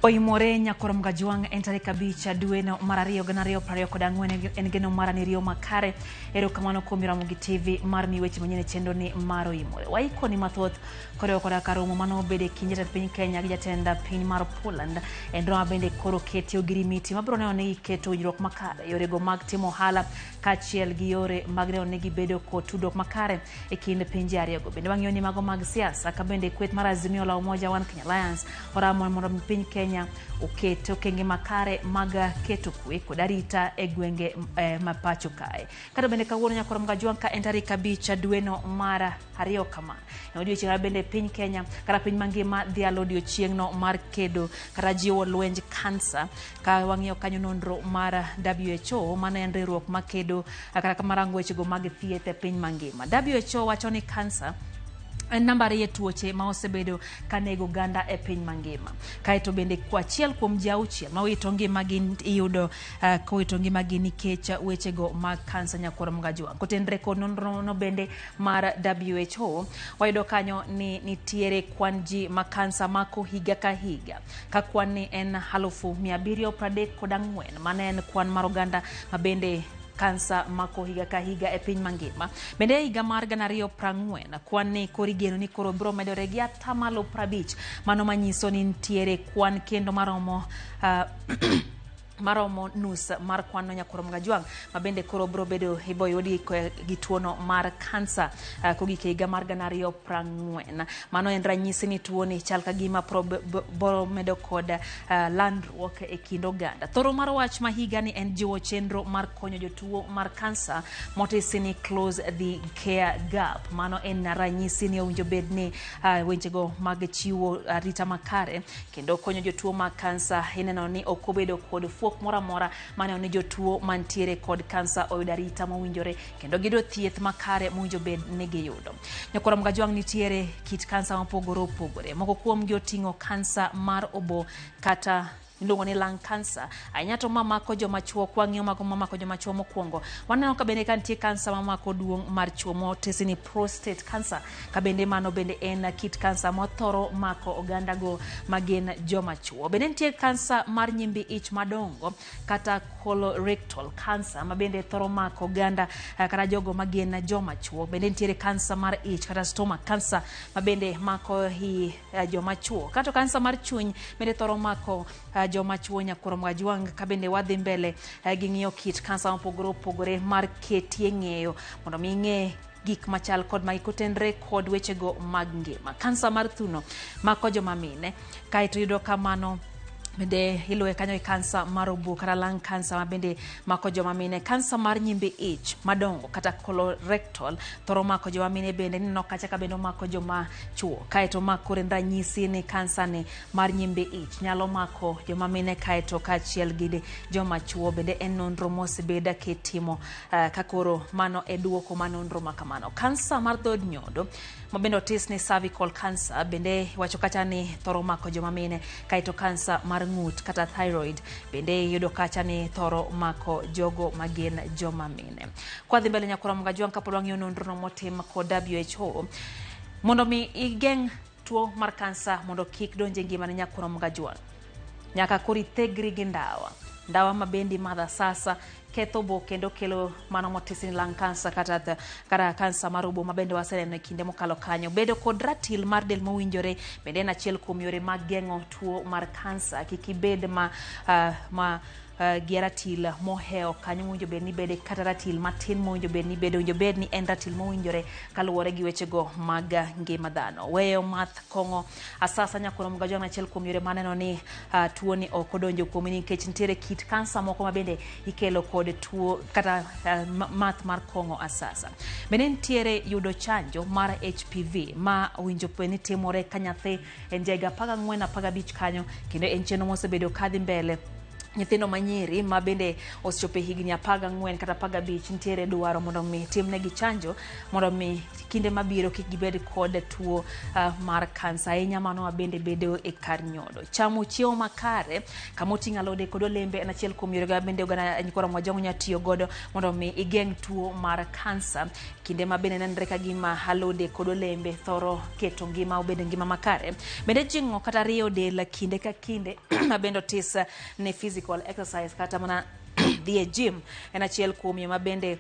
Oimore nyakoro Mgajwang' en tarik 5 dweno mar 2 2024 en geno mara ni riyo makare. Erokamano kuom Ramogi TV mar mi weche manyien e chenro ni mar Oimore. Waikoni mathoth koriwo koda ka romo mane obedo e kind jatend piny Kenya gi jatend piny mar Poland. En romo bende koro ketie ogirimiti mabiro neno ni iketo winjruok makare yorego mag timo ohala kaachiel gi yore mag neno ni gibedo kod tudruok makare e kind pinje ariyogo. Bende wang'iyo ni mago mag siasa ka bende kweth mar Azimio la Umoja One Kenya Alliance oramo mondo piny Kenya oket okenge makare mag keto kwe kod arita e gwenge ma pacho kae. Kata bende kawuono nyakoro Mgajwang' ka en tarik 5 dweno mar 2 kama. En odiochieng' ma bende piny Kenya kata piny mangima dhialo odiochieng'no mar kedo kata jiwo lwenj kansa. Ka wang'iyo kanyo nonro mar WHO, mano en riwruok makedo kata marango wechego mag thieth e piny mangima. WHO wacho ni kansa en namba 2 e tuoche ma osebedo ka nego oganda e piny mangima. Kaeto bende achiel kuom ji 6 ma wito ngimagi iyudo kowito ngimagi nikech wechego mag kansa nyakwar Mgajwang'. Kotenre kod nonro no bende mar WHO, wayudo kanyo ni nitiere kwan ji ma kansa mako higa ka higa. Ka kwan ni en 734,000, mano en kwan mar oganda ma bende kansa mako higa ka higa e piny mangima. Bende e higa mar 2040, kwan ni koro igeno ni koro biro medore gi 50%. Mano manyiso ni nitiere kwan kendo maromo maromo nus mar kwan no nyakwar Mgajwang' ma bende koro biro bedo iboyudi gi tuono mar kansa kogik e higa mar 2040. Mano en ranyisi ni tuoni chal ka gima biro medo kod landruok e kind oganda. Thoro mar wach ma higa ni en jiwo chenro mar konyo jotuo mar kansa motisi ni Close the Care Gap. Mano en ranyisi ni owinjo bed ni wechego mag chiwo arita makare kendo konyo jotuo mag kansa ineno ni ok obedo kod fuok moro amora maneno ni jotuo mantiere kod kansa oyudo arita mowinjore kendo giyudo thieth makare mowinjo bed ni giyudo. Nyakwar Mgajwang' nitiere kit kansa mopogore opogore. Moko kuomgi oting'o kansa mar obo kata iluongo ni lung cancer. Ahinya to mamako joma chuo, kwang'iyo mago mamako joma chuo mokwongo, waneno ka bende ka nitie kansa mamako duong' mar chuo motesi ni prostate cancer, ka bende mano bende en kit kansa mathoro mako oganda go magin joma chuo. Bende nitie kansa mar nyimbi ich madongo kata colorectal cancer ma bende thoro mako oganda kata jogo magin joma chuo. Bende nitiere kansa mar ich kata stomach cancer ma bende mako hi joma chuo. Kato kansa mar chuny bende thoro mako joma chuo nyakwar Mgajwang'. Ka bende wadhi mbele gi ng'iyo kit kansa mopogore opogore mar ketie ng'eyo mondo mi ing'e gik machal kod magi kotenre kod wechego mag ngima. Kansa mar thuno mako joma mine, kaeto yudo kamano bende iluwe kanyo gi kansa mar obo kata lung cancer ma bende mako joma mine. Kansa mar nyimbi ich madongo kata colorectal thoro mako joma mine bende ineno kacha ka bende omako joma chuo. Kaeto ma koro en ranyisi ni kansa ni mar nyimbi ich nyalo mako joma mine kaeto kaachiel gi joma chuo. Bende en nonro mosebed kitimo ka koro mano e duoko mar nonro ma kamano. Kansa mar dhod nyodo ma bende otis ni cervical cancer bende wacho kacha ni thoro mako joma mine. Kaeto kansa mar ng'ut kata thyroid bende yudo kacha ni thoro mako jogo magin joma mine. Kwadhi mbele nyakwar Mgajwang' kapod wang'iyo nonro no motim kod WHO mondo mi igeng' tuo mar kansa mondo kik donj e ngimane nyakwar Mgajwang', nyaka koro ithegri gi ndawa. Ndawa ma bende imadho asasa ketho obo kendo kelo mano motisi ni lung cancer kata kansa mar obo ma bende waseneno e kinde mokalo kanyo. Bedo kod ratil mar del mowinjore bende en achiel kuom yore mag geng'o tuo mar kansa. Kik ibed ma gi ratil mohewo kanyo mowinjo bed ni bede kata ratil matin mowinjo bed ni bede, owinjo bed ni en ratil mowinjore kaluwore gi wechego mag ngima dhano. Weyo math kong'o asasa nyakwar Mgajwang' achiel kuom yore maneno ni tuo ni ok odonjo kuomi nikech nitiere kit kansa moko ma bende ikelo kod tuo kata math mar kong'o asasa. Bende nitiere yudo chanjo mar HPV ma owinjo bed ni timore ka nyathi en ja higa 14 15 kanyo, kendo en chenro mosebedo kadhi mbele Nyithindo manyiri ma bende osechopo e higni 14 kata 15 nitiere dwaro mondo mi timnegi chanjo mondo mi kinde mabiro kik gibed kod tuo mar kansa ahinya mano ma bende bedo e kar nyodo. Chamo chiemo makare kama oting'o alode kod olembe en achiel kuom yorego ma bende oganda nyikwa Ramogi Ajwang' nyalo tiyo godo mondo mi igeng' tuo mar kansa kinde ma bende nenre ka gima alode kod olembe thoro keto ngima obed ngima makare. Bende jing'o kata riyo del kinde ka kinde ma bende otis ni physical exercise kata mana dhi e gym en achiel kuom yo ma bende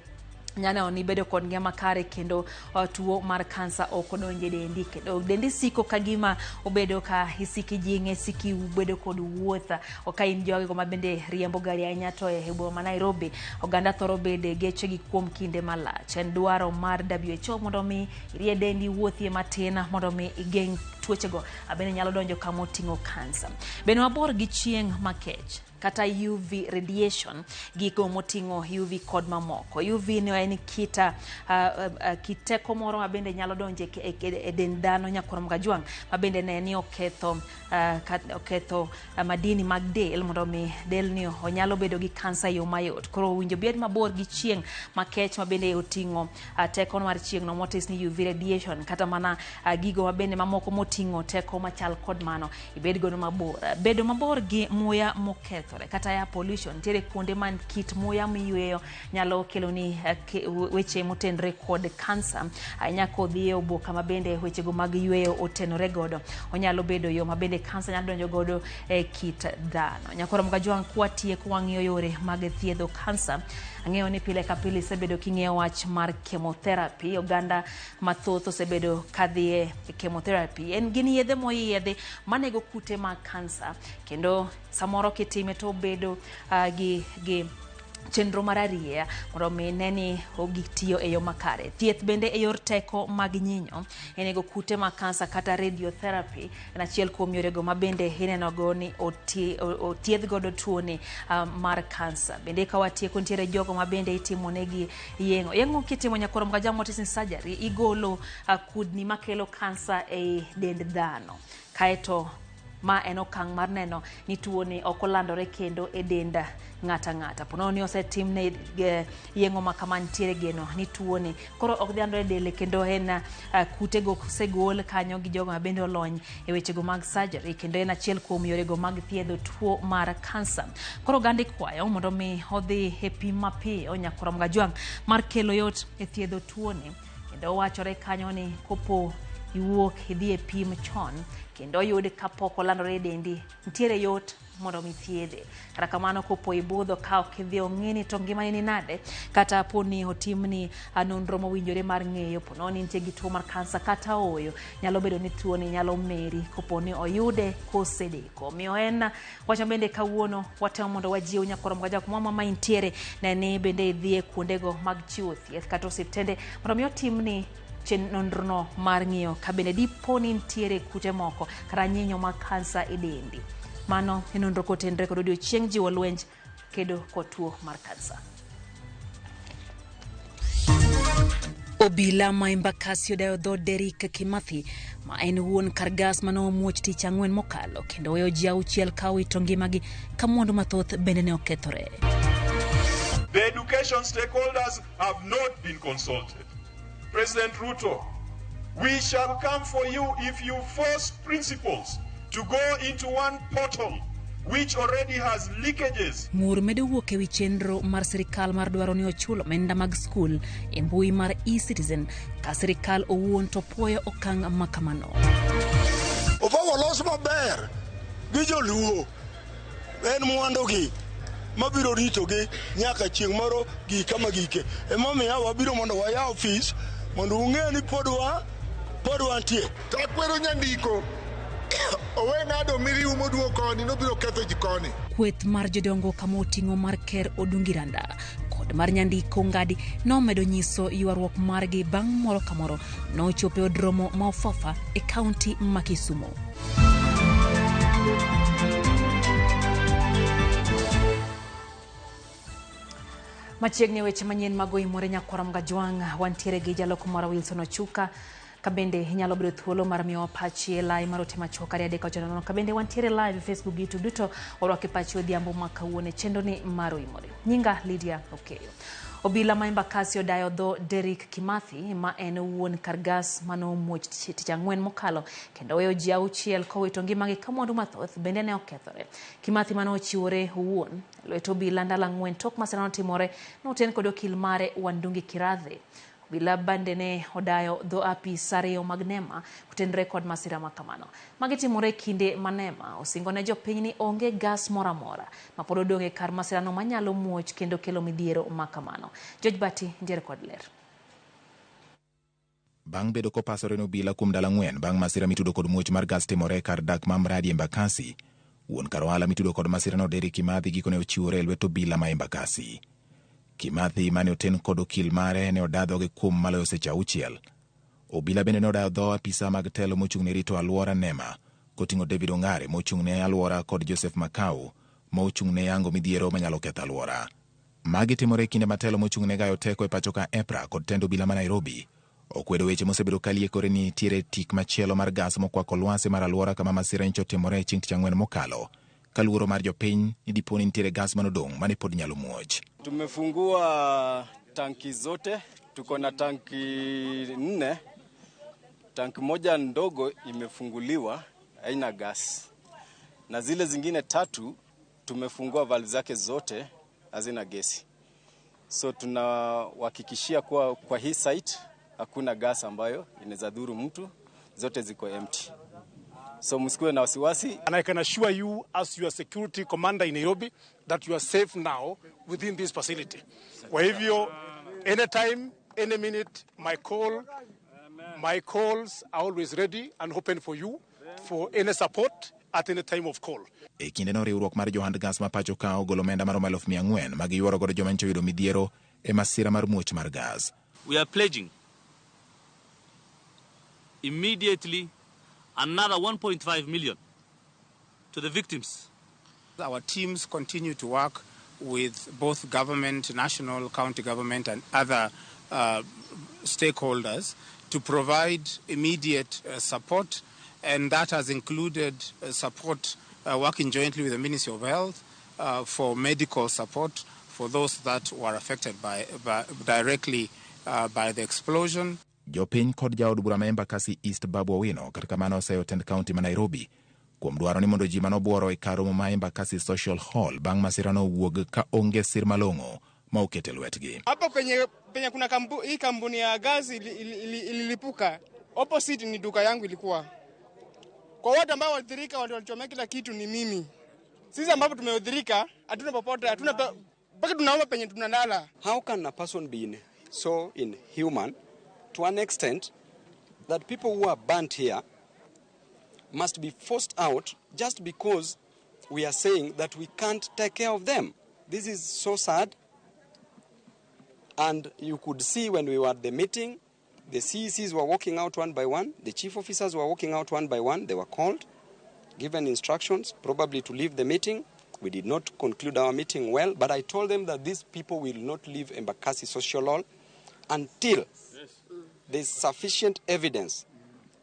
nyaneno ni bedo kod ngima makare kendo tuo mar kansa ok odonjo e dendi kendo dendi siko ka gima obedo ka isiki jing'e siki bedo kod wuoth ok ka in jogo ma bende riembo gari ahinya to e boma ma Nairobi oganda thoro bedo e gechegi kuom kinde malach en dwaro mar WHO mondo mi irie dendi wuothie matin mondo mi igeng' tuochego bende nyalo donjo kama oting'o kansa. Bende mabor gi chieng' makech kata UV radiation, gigo moting'o UV kod mamoko. UV ne en kita kit teko moro ma bende nyalo donjo e, e, e dend dhano nyakwar Mgajwang' ma bende ne ni oketho oketho madini mag del mondo mi delni onyalo bedo gi kansa e yo mayot. Koro owinjo bed mabor gi chieng' makech ma bende oting'o teko mar chieng' no motis ni UV radiation kata mana gigo mabende mamoko moting'o teko machal kod mano ibed godo mabor. Bedo mabor gi muya mokethore kata air pollution nitiere kuonde man kit muya miyueyo nyalo keloni weche motenore kod kansa ahinya kodhi e oboka ma bende wechego mag yueyo otenore godo onyalo bedo yo ma bende kansa nyalo donjo godo e kit dhano. Nyakoro Mgajwang' kwatieko wang'iyo yore mag thiedho kansa ang'eyo ni pile ka pile isebedo king'iyo wach mar chemotherapy oganda mathoth osebedo kadhi e chemotherapy en gin yedhe moyiedhi manego kute mag kansa kendo samoro kitime to obedo gi chenro mar arieya mondo mi ne ni gik tiyo e yo makare. Thieth bende e yor teko mag nyinyo e nego kute mag kansa kata radiotherapy en achiel kuom yorego ma bende ineno go ni othiedh godo tuoni mar kansa. Bende ka watieko nitiere jogo ma bende itimo negi yeng'o. Yeng'o kitimo nyakwar Mgajang motis ni surgery igolo kudni makelo kansa e dend dhano. Kaeto ma en okang' mar neno ni tuoni ok olandore kendo e dend ng'ata ng'ata. Po nono ni osetimne yeng'o ma kama nitiere geno ni tuoni koro ok dhi landore e dele kendo en kutego osegol kanyo gi jogo ma bende olony e wechego mag surgery kendo en achiel kuom yorego mag thiedho tuo mar kansa. Koro oganda ikwayo mondo mi odhi e pim mapiyo nyakwar Mgajwang' mar kelo yot e thiedho tuoni kendo wachore kanyo ni kopo iwuok idhi e pim chon kendo oyud kapok olandore e dendi nitiere yot mondo mi thiedhe. Kata kamano kopo ibudho ka ok idhi ong'i ni to ngimani ni nade kata po ni otimni nonro mowinjore mar ng'eyo po nono ni intie gi tuo mar kansa kata ooyo nyalo bedo ni tuoni nyalo meri kopo ni oyude kosedeko. Omiyo en wach bende kawuono watemo mondo wajiw nyakwar Mgajwang' kuma ma intiere ne ni bende idhi e kuondego mag chiwo thieth kata osiptende mondo mi otimni nonrono mar ng'iyo ka bende dipo ni nitiere kute moko kata nyinyo mag kansa e dendi. Mano e nonro kotenore kod odiochieng' jiwo lwenj kedo kod tuo mar kansa. Obila ma Embakasi odayo dho Derrick Kimathi ma en wuon kar gas mane omuoch tich ang'wen mokalo kendo weyo ji auchiel ka owito ngimagi ka mwandu mathoth bende ne okethore. The education stakeholders have not been consulted. President Ruto, we shall come for you if you force principals to go into one portal which already has leakages. Ng'ur medo wuok ewi chenro mar sirikal mar dwaro ni ochul omenda mag skul e mbui mar eCitizen ka sirikal owuon to puoyo okang' ma kamano. Opawo los maber gi joluo en mwandugi mabiro ritogi nyaka chieng' moro gik kama gike. Emomiyo wabiro mondo wayaw ofis mondo ung'e ni pod wa pod wantie. To akwero nyandiko owe ng'ado miriu moduogo koni nobiro ketho ji koni. Kweth mar jodongo kama oting'o mar Ker Odungi Randa kod mar Nyandiko Ngadi nomedo nyiso ywaruok margi bang' moro ka moro nochopo e od romo ma Ofafa e kaunti ma Kisumu. Machiegni weche manyien mag oimore nyakwara Mgajwang' wantiere gi jaloko mara Wilson Ochuka. Kabende inyalo bedo thuolo mar miyowa pachi e lai mar ote machuok 2 3 9 nono. Kabende wantiere live e Facebook gi YouTube duto orwake pachi odhiambo ma kawuono e chenro ni mar Oimore. Nyinga Lydia Okeyo. Obila ma Embakasi odayo dho Derrick Kimathi ma en wuon kar gas manomuoch tich ang'wen mokalo kendo weyo ji 6 kowito ngimagi ka mwandu mathoth bende ne okethore. Kimathi mane ochiwore owuon lwet obila ndalo 4 tok masira notimore noten kod okil mare Wandungi Kirathe. Obila bende ne odayo dho apis 2 mag NEMA kotenore kod masira ma kamano. Magi timore e kinde ma NEMA osingo ne jopiny ni onge gas moro amora ma pod odong' e kar masirano manyalo muoch kendo kelo midhiero ma kamano. George Bati nitiere kod ler. Bang' bedo kopasore ne obila kuom ndalo 4 bang' masira mitudo kod muoch mar gas timore e kar dak ma Mradi Embakasi, wuon kar ohala mitudo kod masirano Derrick Kimathi gikone ochiwore e lwet obila ma Embakasi. Kimathi mane oten kod okil mare ne oda dhoge kuom maloyo seche 6. Obila bende ne odayo dho apisa mag telo mochung' ne rito alwora NEMA koting'o David Ongare mochung' ne alwora kod Joseph Makau ma ochung' ne yango midhiero manyalo ketho alwora. Magi timore e kinde ma telo mochung' ne gayo teko e pacho ka EPRA kod tend obila ma Nairobi okwedo weche mosebedo ka liekore ni nitiere tik machielo mar gas mokwako lwasi mar alwora kama masira nyocha otimore chieng' tich ang'wen mokalo ka luoro mar jopiny ni dipo ni nitiere gas manodong' mane pod nyalo muoch. Tumefungua tanki zote, tuko na tanki nne. Tanki moja ndogo imefunguliwa, haina gas, na zile zingine tatu tumefungua valve zake zote, hazina gesi. So tunawahakikishia kuwa kwa hii site hakuna gas ambayo inaweza dhuru mtu, zote ziko empty. So msikuwe na wasiwasi. And I can assure you, as your security commander in Nairobi, that you are safe now within this facility. Kwa hivyo, anytime, any minute, my calls are always ready and open for you for any support at any time of call. E kindeno riwruok mar johand gas ma pacho ka ogolo omenda maromo 400,000 ma giyuoro godo joma nyocha oyudo midhiero e masira mar muoch mar gas. We are pledging immediately another 1.5 million to the victims. Our teams continue to work with both government, national, county government, and other stakeholders to provide immediate support, and that has included support working jointly with the Ministry of Health for medical support for those that were affected directly by the explosion. Jopiny kod jaod bura ma Embakasi East Babu Owino kata kamano oseyo tend kaunti ma Nairobi kuom dwaro ni mondo ji manobuoro e kar romo ma Embakasi Social Hall bang' masirano owuog ka onge sir malong'o ma oket e lwetgi. Hapo penye, penye kuna hii kampuni ya gasi ililipuka ili, ili opposite ni duka yangu ilikuwa. Kwa watu ambao walidhirika, walichomea kila kitu ni mimi. Sisi ambapo tumeudhirika hatuna popote, hatuna mpaka tunaomba penye tunalala. How can a person be so inhuman to an extent that people who are burnt here must be forced out just because we are saying that we can't take care of them? This is so sad. And you could see when we were at the meeting, the CECs were walking out one by one, the chief officers were walking out one by one. They were called, given instructions, probably to leave the meeting. We did not conclude our meeting well, but I told them that these people will not leave Embakasi Social Hall until there's sufficient evidence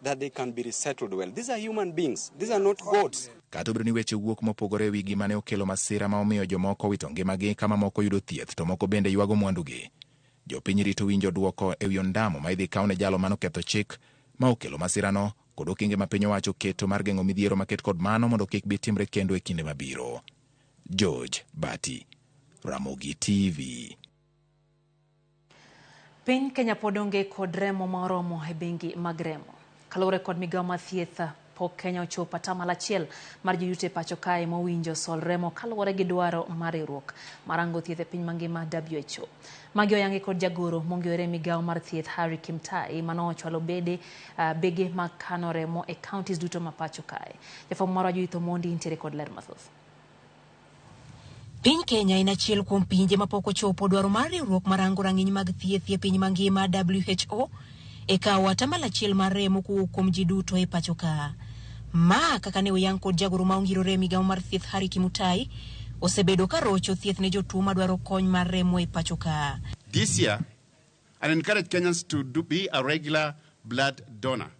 that they can be resettled well. These are human beings. These are not gods. Kata obedo ni weche wuok mopogore e wi gima ne okelo masira ma omiyo jomoko wito ngimagi kama moko yudo thieth to moko bende ywago mwandugi. Jopiny rito winjo duoko e wi ondamo ma idhi kaw ne jalo manoketho chik ma okelo masirano kod okenge ma piny owacho keto mar geng'o midhiero maket kod mano mondo kik bi timre kendo e kinde mabiro. George Bati, Ramogi TV. Piny Kenya pod onge kod remo ma oromo e bengi mag remo. Kaluwore kod migawo mar thieth, pok Kenya ochopo 1% mar joyuto e pacho kae mowinjo sol remo kaluwore gi dwaro mar riwruok marango thieth e piny mangima WHO. Magi oyangi kod jagoro mong'ere migawo mar thieth Harry Kimtai manochwalo bede bege mag kano remo e counties duto ma pacho kae. Jafwambo marwa Judith Omondi nitiere kod ler mathoth. Piny Kenya en achiel kuom pinje mapok ochopo dwaro mar riwruok marango rang'iny mag thieth e piny mangima WHO e kawo 1% mar remo kowuok kuom ji duto e pacho ka. Ma kaka ne oyang kod jagoro ma ongirore e migawo mar thieth Harry Kimutai osebedo ka rocho thieth ne jotuo madwaro kony mar remo e pacho ka. This year, I encourage Kenyans to be a regular blood donor.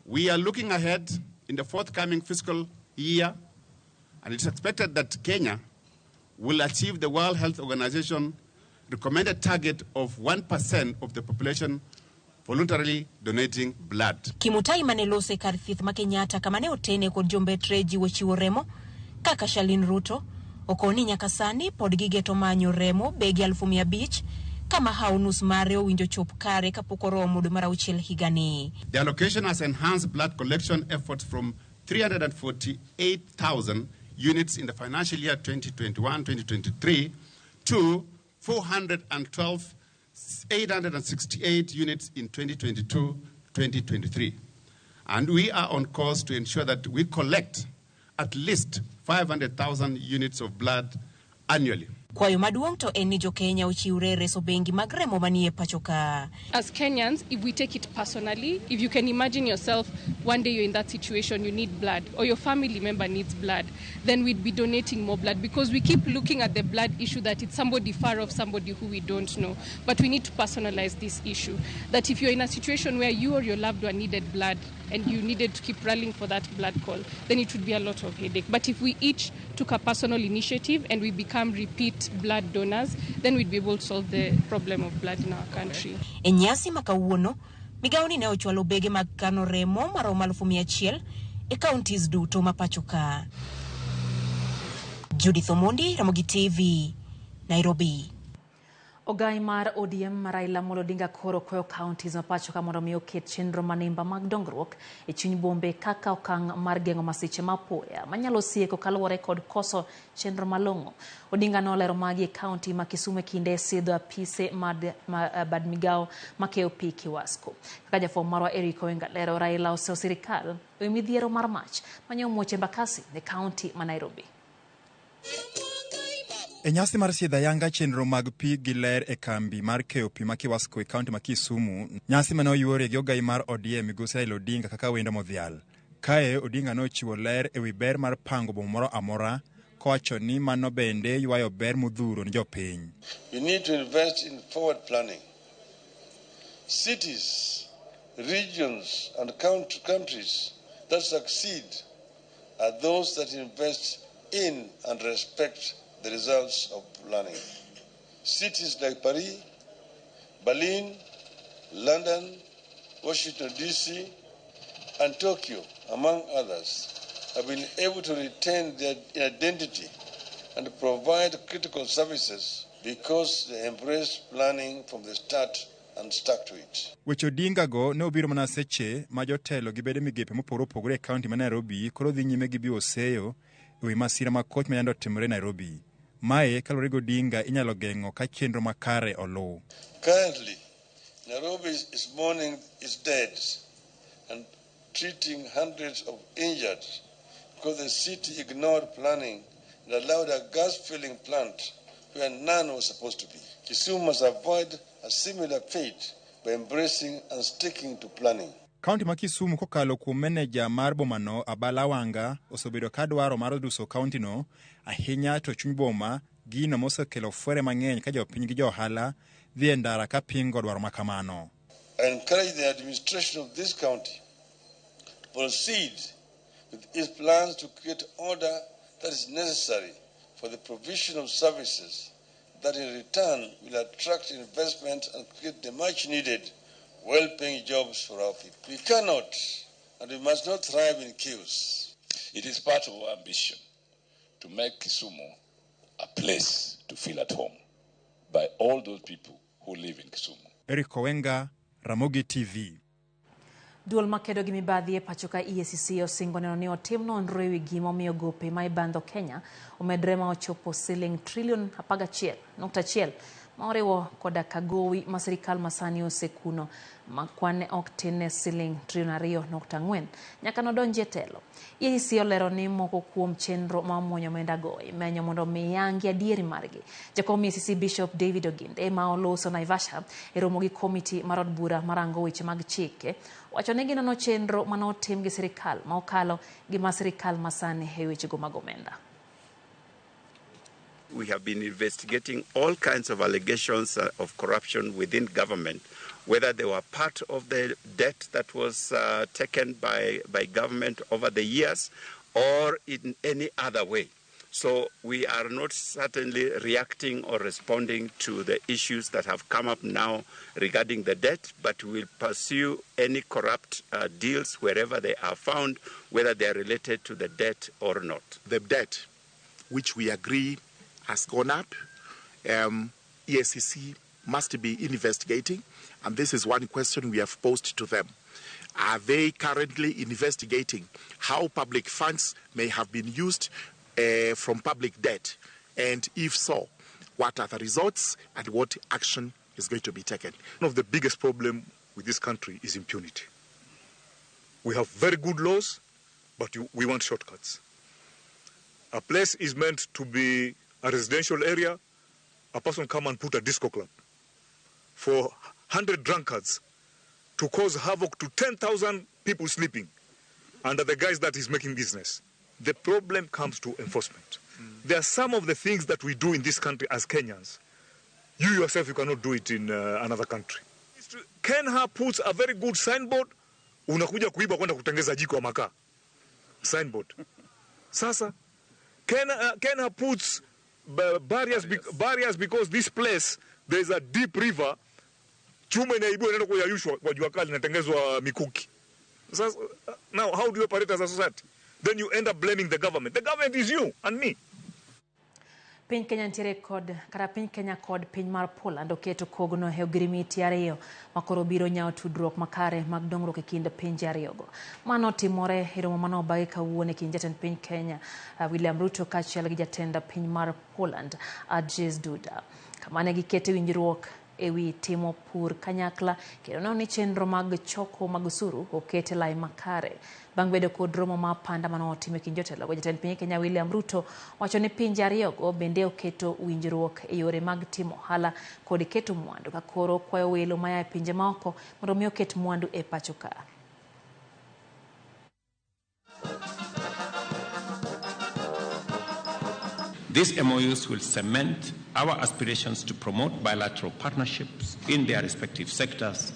We are looking ahead in the forthcoming fiscal year, and it's expected that Kenya will achieve the World Health Organization recommended target of 1% of the population voluntarily donating blood. Kimutai mane lose kar thieth ma Kenyatta kama ne otene kod jombetre jiwo chiwo remo kaka Shalin Ruto okoni nyaka sani pod gigeto manyo remo bege 500,000 kama hawo nus mare owinjo chop kare kapok oromo dwe mar auchiel higani. The allocation has enhanced blood collection efforts from 348,000 units in the financial year 2021-2023 to 412,868 units in 2022-2023. And we are on course to ensure that we collect at least 500,000 units of blood annually. Kwayo maduong' to en ni jo-Kenya ochiwre reso bengi mag remo manie pacho ka. As Kenyans, if we take it personally, if you can imagine yourself one day you're in that situation, you need blood, or your family member needs blood, then we'd be donating more blood, because we keep looking at the blood issue that it's somebody far off, somebody who we don't know. But we need to personalize this issue, that if you're in a situation where you or your loved one needed blood and you needed to keep rallying for that blood call, then it would be a lot of headache. But if we each took a personal initiative and we become repeat blood donors, then we'd be able to solve the problem of blood in our country. E nyasi ma kawuono, migawoni ne ochwalo bege mag kano remo maromo 100,000 e counties duto ma pacho ka. Judith Omondi, Ramogi TV, Nairobi. Ogai mar ODM Raila Amolo Odinga koro kwayo counties ma pacho ka mondo mi oket chenro manimba mag dongruok e chuny bombe kaka okang' mar geng'o masiche mapoya manyalo sieko kaluwore kod koso chenro malong'o. Odinga nolero magi e county ma Kisumu e kinde sidho apise bad migao makeyo pi Kiwasco. Kaka jafwambo marwa Eric Owenga lero, Raila oseyo sirikal ewi midhiero mar mach manyo muoch Embakasi e county ma Nairobi. E nyasi mar sidho ayanga chenro mag pi gi ler e kambi mar keyo pi ma Kiwasco e kaunti ma Kisumu, nyasi mane oyuore gi ogai mar ODM migosi Raila Odinga kaka wendo modhial. Kae Odinga nochiwo ler ewi ber mar pango boma moro amora, kowacho ni mano bende ywayo ber modhuro ne jopiny. We need to invest in forward planning. Cities, regions and countries that succeed are those that invest in and respect the results of planning. Cities like Paris, Berlin, London, Washington DC, and Tokyo, among others, have been able to retain their identity and provide critical services because they embraced planning from the start and stuck to it. Weche Odinga go ne obiro mana seche ma jotelo gi bede migepe mopogore opogore e kaunti ma Nairobi koro dhi nyime gi biwo seyo ewi masira ma koch ma yande otimore Nairobi. Mae kaluwore gi Odinga inyalo geng'o ka chenro makare oluw. Currently, Nairobi is mourning its dead and treating hundreds of injured because the city ignored planning and allowed a gas filling plant where none was supposed to be. Kisumu must avoid a similar fate by embracing and sticking to planning. Kaunti ma Kisumu kokalo kuom meneja mar bomano Abala Wanga osebedo ka dwaro mar duso kaunti no ahinya to chuny boma, gino mosekelo fwere mang'eny ka jopiny gi jo ohala dhi e ndara ka pingo dwaro ma kamano. I encourage the administration of this county to proceed with its plans to create order that is necessary for the provision of services that in return will attract investment and create the much needed well-paying jobs for our people. We cannot and we must not thrive in chaos. It is part of our ambition to make Kisumu a place to feel at home by all those people who live in Kisumu. Eric Owenga, Ramogi TV. Duol makedo gi mibadhi e pacho ka EACC osingo neno ni otim nonro ewi gima omiyo gope ma ibandho Kenya omedre ma ochopo siling trilion 11.1 ma oriwo koda ka gowi ma sirikal masani osekuno ma kwan ok tin ne siling trilion 2.4 nyaka nodonji e telo. EACC olero ni moko kuom chenro ma omuonyo omenda go imenyo mondo mi yangi adieri margi. Jakom EACC Bishop David Oginde ma oloso Naivasha e romo gi komiti mar od bura marango weche mag chike wacho ni ginono chenro manotim gi sirikal ma okalo gi ma sirikal masani e wechego mag omenda. We have been investigating all kinds of allegations of corruption within government whether they were part of the debt that was taken by government over the years or in any other way. So we are not certainly reacting or responding to the issues that have come up now regarding the debt, but we will pursue any corrupt deals wherever they are found, whether they are related to the debt or not. The debt, which we agree has gone up, EACC must be investigating, and this is one question we have posed to them. Are they currently investigating how public funds may have been used from public debt? And if so, what are the results and what action is going to be taken? One of the biggest problems with this country is impunity. We have very good laws, but we want shortcuts. A place is meant to be a residential area. A person come and put a disco club for 100 drunkards to cause havoc to 10,000 people sleeping under the guise that he's making business. The problem comes to enforcement. There are some of the things that we do in this country as Kenyans. You yourself, you cannot do it in another country. Kenha puts a very good signboard. Unakuja kuiba kwenda kutengeza jiko makaa. Signboard. Sasa, Kenha puts barriers because this place, there's a deep river. Chuma inaibiwa inaenda kuyayushwa kwa jua kali inatengezwa mikuki. Sasa, now, how do you operate as a society? Then you end up blaming the government. The government is you and me. Piny Kenya nitiere kod kata piny Kenya kod piny mar Poland oketo kogno e ogirimiti ariyo makoro biro nyawo tudruok makare mag dongruok e kind pinje ariyogo. Mano timore e romo mane obagi kawuono e kind jatend piny Kenya William Ruto kaachiel gi jatend piny mar Poland Andrzej Duda. Kama ne gikete winjruok ewi timo pur kanyakla kendo neno ni chenro mag choko mag osuru oket e lai makare. Bang' bedo kod romo ma panda mane otim e kind jotelogo, jatend piny Kenya William Ruto wacho ni pinje ariyogo bende oketo winjruok e yore mag timo ohala kod keto mwandu ka koro kwayo welo maya e pinje maoko mondo mi oket mwandu e pacho ka. These MOUs will cement our aspirations to promote bilateral partnerships in their respective sectors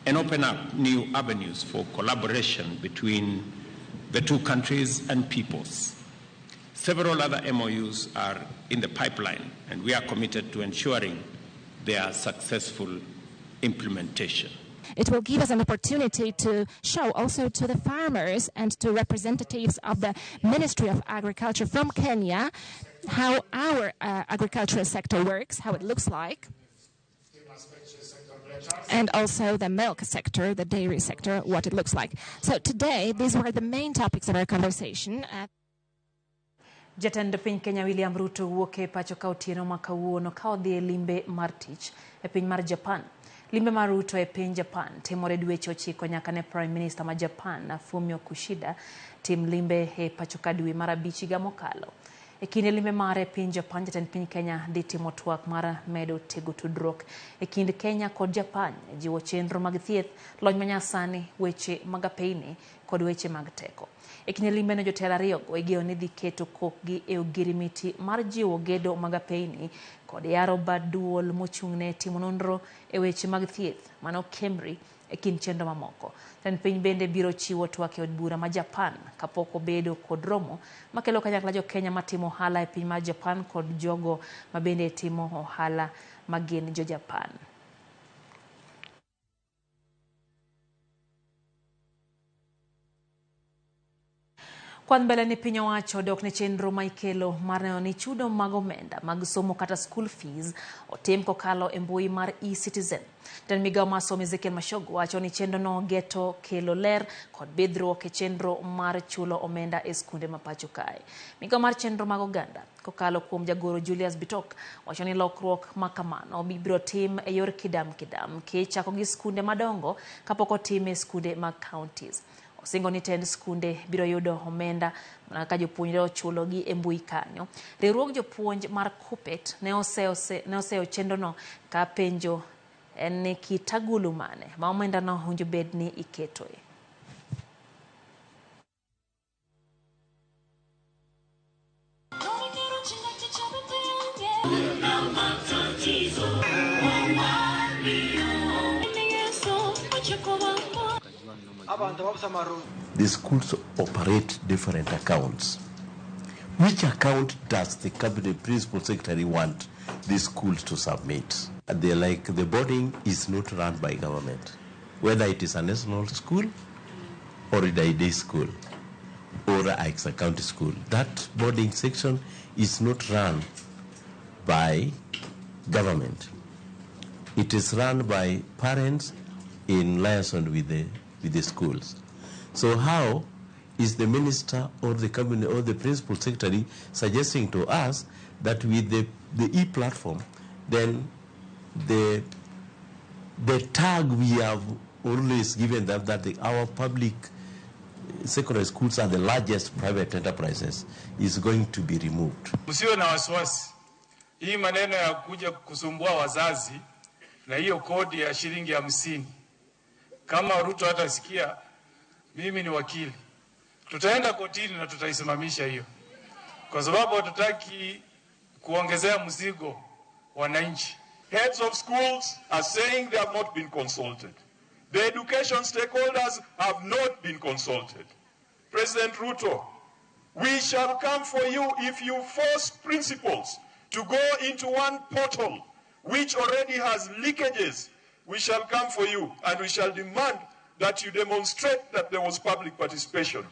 and open up new avenues for collaboration between the two countries and peoples. Several other MOUs are in the pipeline, and we are committed to ensuring their successful implementation. It will give us an opportunity to show also to the farmers and to representatives of the Ministry of Agriculture from Kenya how our agricultural sector works, how it looks like, and also the milk sector, the dairy sector, what it looks like. So today, these were the main topics of our conversation. Jatend piny Kenya William Ruto wuok e pacho ka otieno ma kawuono ka odhi e limbe mar tich e piny mar Japan. Limbe mar Ruto e piny Japan timore dweche 9 nyaka ne Prime Minister ma Japan Fumio Kishida tim limbe e pacho ka dwe mar 5 higa mokalo. E kinde limbe mare e piny Japan, jatend piny Kenya dhi timo twak mar medo tego tudruok e kind Kenya kod Japan, jiwo chenro mag thieth, lony manyasani, weche mag apeyni kod weche mag teko. E kinde limbeno jotelo ariyogo igeno ni dhi keto kokgi e ogirimiti mar jiwo gedo mag apeyni kod yaro bad duol mochung'ne timo nonro e weche mag thieth mano KEMRI e kind chenro mamoko. Jatend piny bende biro chiwo twak e od bura ma Japan kapok obedo kod romo makelo kanyakla jo Kenya matimo ohala e piny mar Japan kod jogo ma bende timo ohala ma gin jo Japan. Kwan mbele ni piny owacho dok ne chenro ma ikelo mar neno ni chudo mag omenda mag somo kata school fees otim kokalo e mbui mar eCitizen. Jatend migao mar somo Ezekiel Machogu wacho ni chenrono geto kelo ler kod bidhruok e chenro mar chulo omenda e skunde ma pacho kae. Migao mar chenro mag oganda kokalo kuom jagoro Julius Bitok wacho ni lokruok ma kamano ibiro tim e yor kidam kidam kichako gi skunde madongo kapok otim e skunde mag counties. Osingo ni tend skunde biro yudo omenda mana ka jopuonjre ochulogi e mbui kanyo. Riwruog jopuonj mar KUPPET ne oseyo chenrono ka penjo en ni kit agulu mane ma omendano owinjo bed ni iketoe. The schools operate different accounts. Which account does the cabinet principal secretary want the schools to submit? They're like the boarding is not run by government, whether it is a national school or a day school or a county school. That boarding section is not run by government. It is run by parents in liaison with the schools. So how is the minister or the cabinet or the principal secretary suggesting to us that with the e-platform, then the tag we have always given them that our public secondary schools are the largest private enterprises is going to be removed. Msiwe na wasiwasi. Hii maneno ya kuja kusumbua wazazi na hiyo kodi ya shilingi 50. Kama Ruto hatasikia, mimi ni wakili. Tutaenda kotini na tutaisimamisha hiyo. Kwa sababu hatutaki kuongezea mzigo wananchi. Heads of schools are saying they have not been consulted. The education stakeholders have not been consulted. President Ruto, we shall come for you if you force principals to go into one portal which already has leakages. We shall come for you and we shall demand that you demonstrate that there was public participation.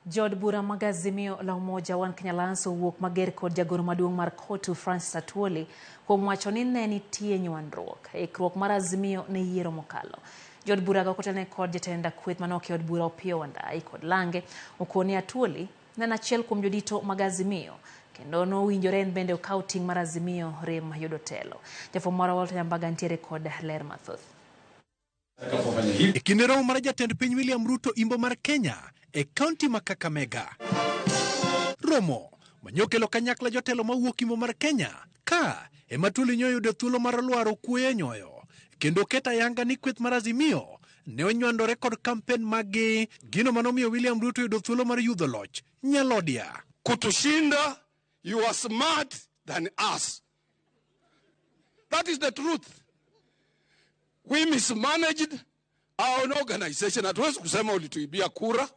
Jood bura mag Azimio la Umoja One Kenya Alliance owuok mager kod jagoro maduong' mar KOTU Francis Atwoli kuom wacho ni ne nitie nywandruok e ikruok mar Azimio ne yiero mokalo. Jood burago kotelne kod jatend kweth manoke od bura Opiyo Wandayi kod Lange okoni Atwoli ne en achiel kuom jodito mag Azimio kendo nowinjore en bende okaw ting' mar Azimio rem yudo telo. Jafwambo marwa Walter Nyambaga ntiere kod ler mathoth. E kinde romo mar jatend piny William Ruto imbo mar Kenya e kaunti ma Kakamega. Romo manyokelo kanyakla jotelo mawuok imbo mar Kenya ka ema Atwoli nyoyudo thuolo mar lwaro kuoyo e nyoyo kendo keto ayanga ni kweth mar Azimio ne onywandore kod kampen maggi, gino manomiyo William Ruto yudo thuolo mar yudho loch nyalodia. Kutushinda, you are smart than us. That is the truth. We mismanaged our own organization. Hatuwezi kusema ulituibia kura.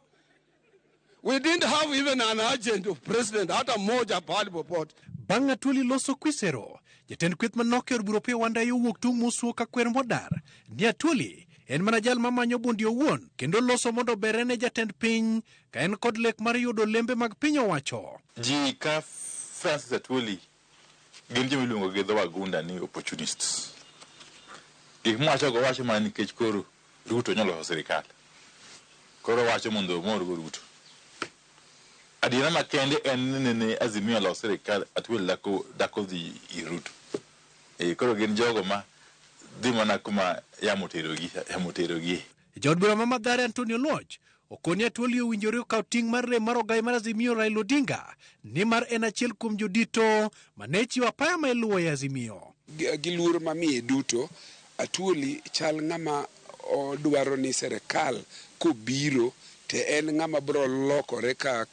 We didn't have even an agent of president, hata moja pahali popote. Bang' Atwoli loso kwisero, jatend kweth manok e od bura Opiyo Wandayi owuok tung' mosuo ka kwer modar ni Atwoli en mana jal mamanyo bundi owuon kendo loso mondo obere ne jatend piny ka en kod lek mar yudo lembe mag piny owacho. Ji ka Francis Atwoli gin joma iluongo gi dho wagunda ni opportunists. Gik mwacho go wacho mana nikech koro Ruto nyalo loso sirikal. Koro wacho mondo omorgo Ruto. Adiera makende en ni ne Azimio loso sirikal, Atwoli dako dhi ir Ruto. Koro gin jogo ma dhi mana kuma yamo terogi. Jaod bura ma Mathare Antonio Lodge okoni Atwoli owinjore okaw ting' mar rem mar ogai mar Azimio Raila Odinga nimar en achiel kuom jodito mane chiwo apaya ma iluwo e Azimio. Gi luor mamiye duto, Atwoli chal ng'ama odwaro ni serikal kobiro te en ng'ama bro lokore ka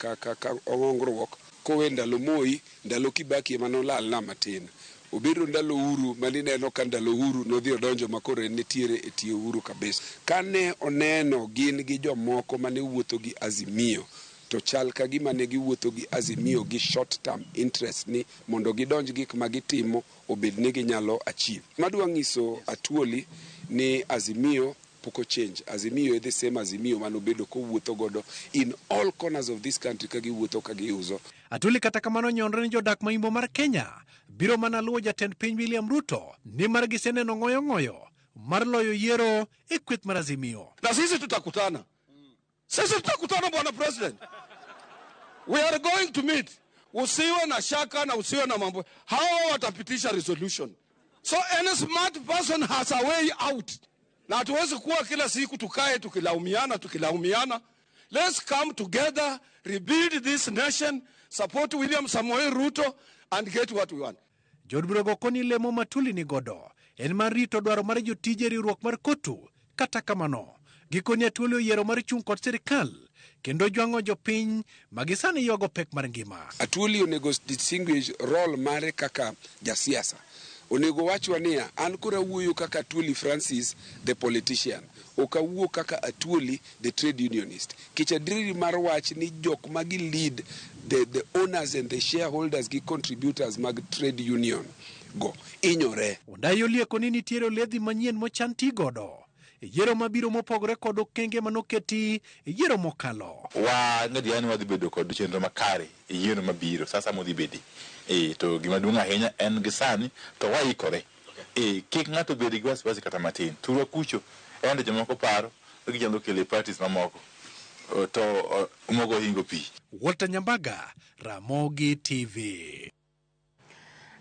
ong'ongruok kowe ndalo Moi, ndalo Kibaki ema nolal na matin. Obiro ndalo Uhuru manineno ka ndalo Uhuru nodhi odonjo makoro en nitiere e tie Uhuru kabisa. Kane oneno gin gi jomoko mane wuotho gi Azimio to chal ka gima ne giwuotho gi Azimio gi short term interest ni mondo gidonj gik ma gitimo obed ni ginyalo achieve. Madwa nyiso Atwoli ni Azimio pok change. Azimio is the same Azimio manobedo kowuotho godo in all corners of this country ka giwuotho ka giuso. Atwoli kata kamano nyonre ni jodak ma imbo mar Kenya biro mana luwo jatend piny William Ruto nimar giseneno ng'oyo ng'oyo mar loyo yiero e kweth mar Azimio. Na sisi tutakutana. Sisi tutakutana bwana president. We are going to meet. Usiwe na shaka na usiwe na mambo. Hawa watapitisha resolution. So any smart person has a way out. Na hatuwezi kuwa kila siku tukae tukilaumiana. Let's come together, rebuild this nation, support William Samoei Ruto and get what we want. Jood burago koni lemo ma Atwoli ni godo en mar rito dwaro mar jotije riwruok mar KOTU. Kata kamano gikoni Atwoli oyiero mar chung' kod sirikal kendo jwang'o jopiny ma gisani ywago pek mar ngima. Atwoli onego distinguish role mare kaka jasiasa. Onego wachwa niya, an koro awuoyo kaka Atwoli Francis the politician, ok awuo kaka Atwoli the trade unionist. Kech adieri mar wach ni jok ma gi lead the owners and the shareholders gi contributors mag trade union go inyore. Wandayi olieko ni nitiere oledhi manyien mochan ti godo e yiero mabiro mopogore kod okenge manoketi e yiero mokalo. Wa ng'adiera ni wadhi bedo kod chenro makare e yiero mabiro sasa modhi bedi. To gima duong' ahinya en gi sani to waikore. Kik ng'ato bed gi wasiwasi kata matin. Thurwa kucho en to jomoko paro ni ginyalo kelo parties mamoko to mogo hingo pi. Walter Nyambaga, Ramogi TV.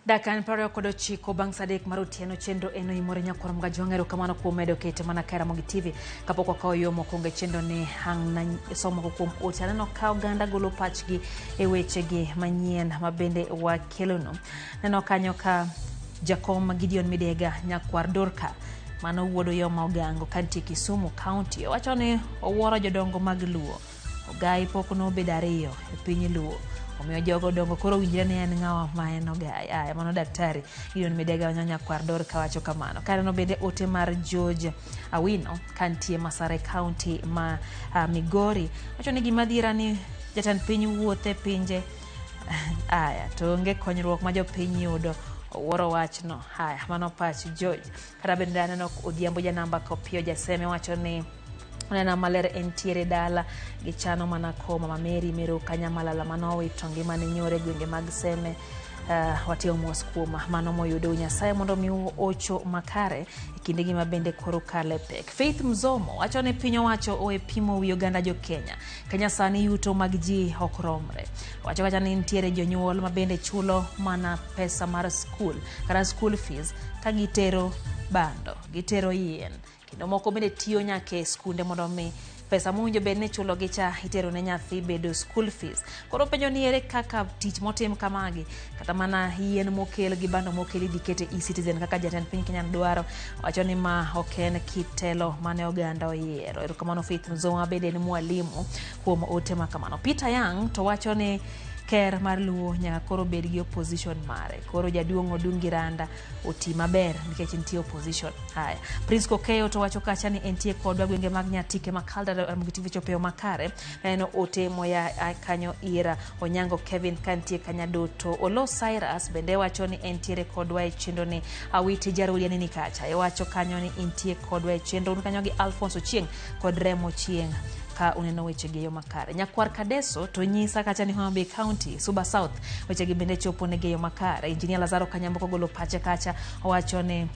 Dakika 29 bang' saa 3 mar otieno chenro en oimore nyakwar Mgajwang'. Erokamano kuom medo kete mana ka Ramogi TV. Kapok wakawo yo mokwongo e chenro ni hang' na somo moko kuom ote. Aneno ka oganda golo pachgi e wechegi manyien ma bende wakelono. Neno kanyo ka jakom Gideon Midega nyakwar Dorka mano wuod Oyoma Ogango kantie Kisumu County owacho ni owuoro jodongo mag Luo. Ogai pok nobedo ariyo e piny Luo. Omiyo jogo dongo koro winjre ni en ng'awa ma en Ogai. Aya, mano daktari Gideon Midega nyakwar Dorka wacho kamano. Kaneno bende ote mar George Awino kantie Masare County ma Migori wacho ni gima dhiera ni jatend piny wuothe pinje aya to onge konyruok ma jopiny yudo. Owuoro wachno. Haya, mano pach George. Kata bende aneno Odhiambo janamba Kopiyo Jaseme wacho ni oneno maler entiere dala gichano mana ko Mama Mary Meru Kanyamalala mano owito ngimane nyore gwenge mag Seme. Watimo mos kuom mano moyudo Nyasaye mondo mi ocho makare e kindegi ma bende koro kale pek. Faith Mzomo wacho ni piny owacho owe pimo wi oganda jo Kenya. Kenya sani yuto mag ji ok romre. Wacho kacha ni nitiere jonyuol ma bende chulo mana pesa mar skul kata school fees ka gitero bando, gitero yien, kendo moko bende tiyo nyaka e skunde mondo mi pesa mowinjo bed ni chulo gi cha itero ne nyathi bedo school fees. Koro penjo ni ere kaka tich motim kamagi kata mana yien mokel gi bando mokel idhi kete e-Citizen kaka jatend piny Kenya dwaro. Wacho ni ma ok en kit telo mane oganda oyiero. Erokamano Faith Mzoa bende en mwalimu kuom ote ma kamano. Peter Yang to wacho ni ker mar Luo nyaka koro bed gi opposition mare. Koro jaduong' Odungi Randa oti maber nikech nitie opposition. Haya. Prince Kokeyo to wacho kacha ni entie kodwa gwenge mag Nyatike Makalda Ramogi TV chopeyo makare. Neno ote moya kanyo ira Onyango Kevin kantie Kanyadoto. Olo Cyrus bende wacho ni entiere kodwa e chenro ni. Awiti Jarulia nini kacha. Iwacho kanyo ni entie kodwa e chenro. Un kanyo gi Alphonse Ochieng kod Remo Chieng ka uneno weche gi yo makare. Nyakwar Kadeso to nyisa kacha ni Homa Bay County, Suba South, weche gi bende chopo ne yo makare. Engineer Lazaro Kanyambo kogolo pache kacha owacho ni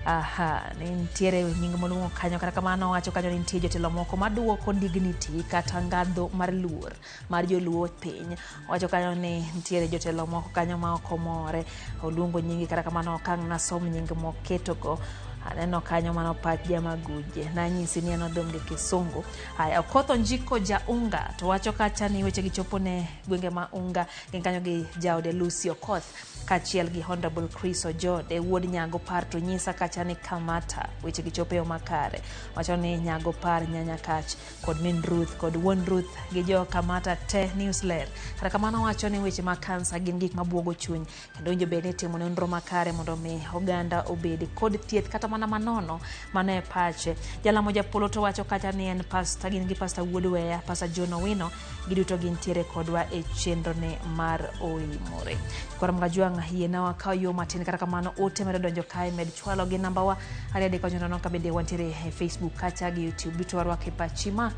aha, ni nitiere nying moluongo kanyo. Kata kamano owacho kanyo ni nitie jotelo moko maduoko dignity kata ngadho mar luor mar joluo piny. Owacho kanyo ni nitiere jotelo moko kanyo ma ok omore. Oluongo nyingi kata kamano ok ang' nasom nying moketogo. Aneno kanyo mano pach Jamaguje. Nanyisi ni en odhum gi Kisungu. Haya, Okoth Onjiko Jaunga to wacho kacha ni weche gi chopo ne gwenge ma Unga gin kanyo gi jaode Lucy Okoth kaachiel gi Honorable Chris Ojode wuod Nyago Par to nyisa kacha ni Kamata weche gi chopo e yo makare. Wacho ni Nyago Par Nyanyakach kod min Ruth kod wuon Ruth gi jo Kamata te news ler. Kata kamano wacho ni weche mag kansa gin gik mabuogo chuny kendo winjo bed ni itimo nonro makare mondo mi oganda obed kod thieth kata mana manono. Mano e pache. Jalamo Japolo to wacho kacha ni en pasta, gin gi pasta Wuod Weya, pasta John Owino, giduto gintiere kodwa e chenro ne mar Oimore. Koro Mgajwang' yiena wakaw yo matin, kata kamano ote medo donjo kae, med chwalo gi namba wa 2 3 5 ka bende wantiere e Facebook kacha gi YouTube, duto warwako e pachi ma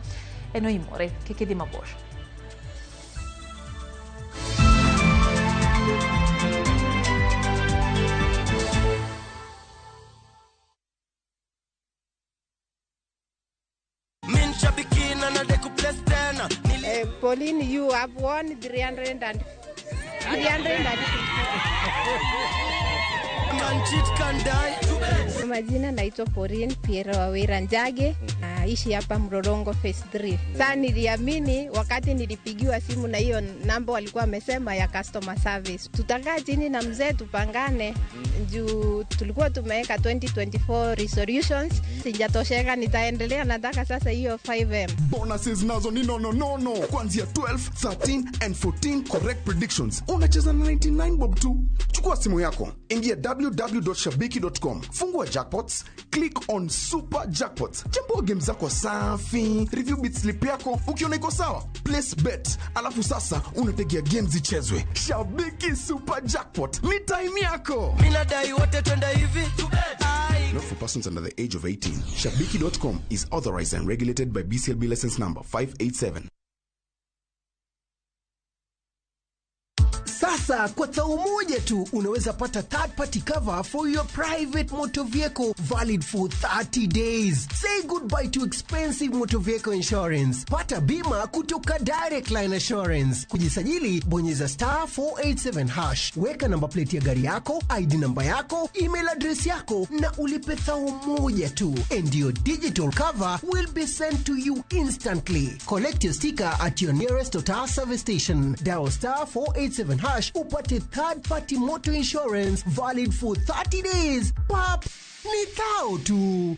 en Oimore. Kik idhi mabor. Pauline, you have won 300 and 350. Majina naitwa Pauline Pierre Wawira Njage, naishi hapa Mlolongo Phase 3. Sasa niliamini wakati nilipigiwa simu na hiyo namba walikuwa wamesema ya customer service. Tutakaa chini na mzee tupangane juu tulikuwa tumeweka 2024 resolutions. Sijatosheka, nitaendelea, nataka sasa hiyo 5M. Bonuses nazo ni no kuanzia 12, 13 and 14 correct predictions. Unacheza na 99 bob tu. Chukua simu yako, ingia www www.shabiki.com, fungua jackpots, click on super jackpots, chambua game zako safi, review bit slip yako, ukiona iko sawa, place bet, alafu sasa unategea game zichezwe. Shabiki Super Jackpot ni time yako. Minadai wote twende hivi. Not for persons under the age of 18. Shabiki.com is authorized and regulated by BCLB license number 587. Sasa kwa thao moja tu unaweza pata third party cover for your private motor vehicle valid for 30 days. Say goodbye to expensive motor vehicle insurance. Pata bima kutoka Direct Line Assurance. Kujisajili, bonyeza star 487 hash, weka namba plate ya gari yako, ID namba yako, email address yako na ulipe thao moja tu, and your digital cover will be sent to you instantly. Collect your sticker at your nearest Total service station. Dial star 487 hash upate third party motor insurance valid for 30 days. Pap, ni thao tu.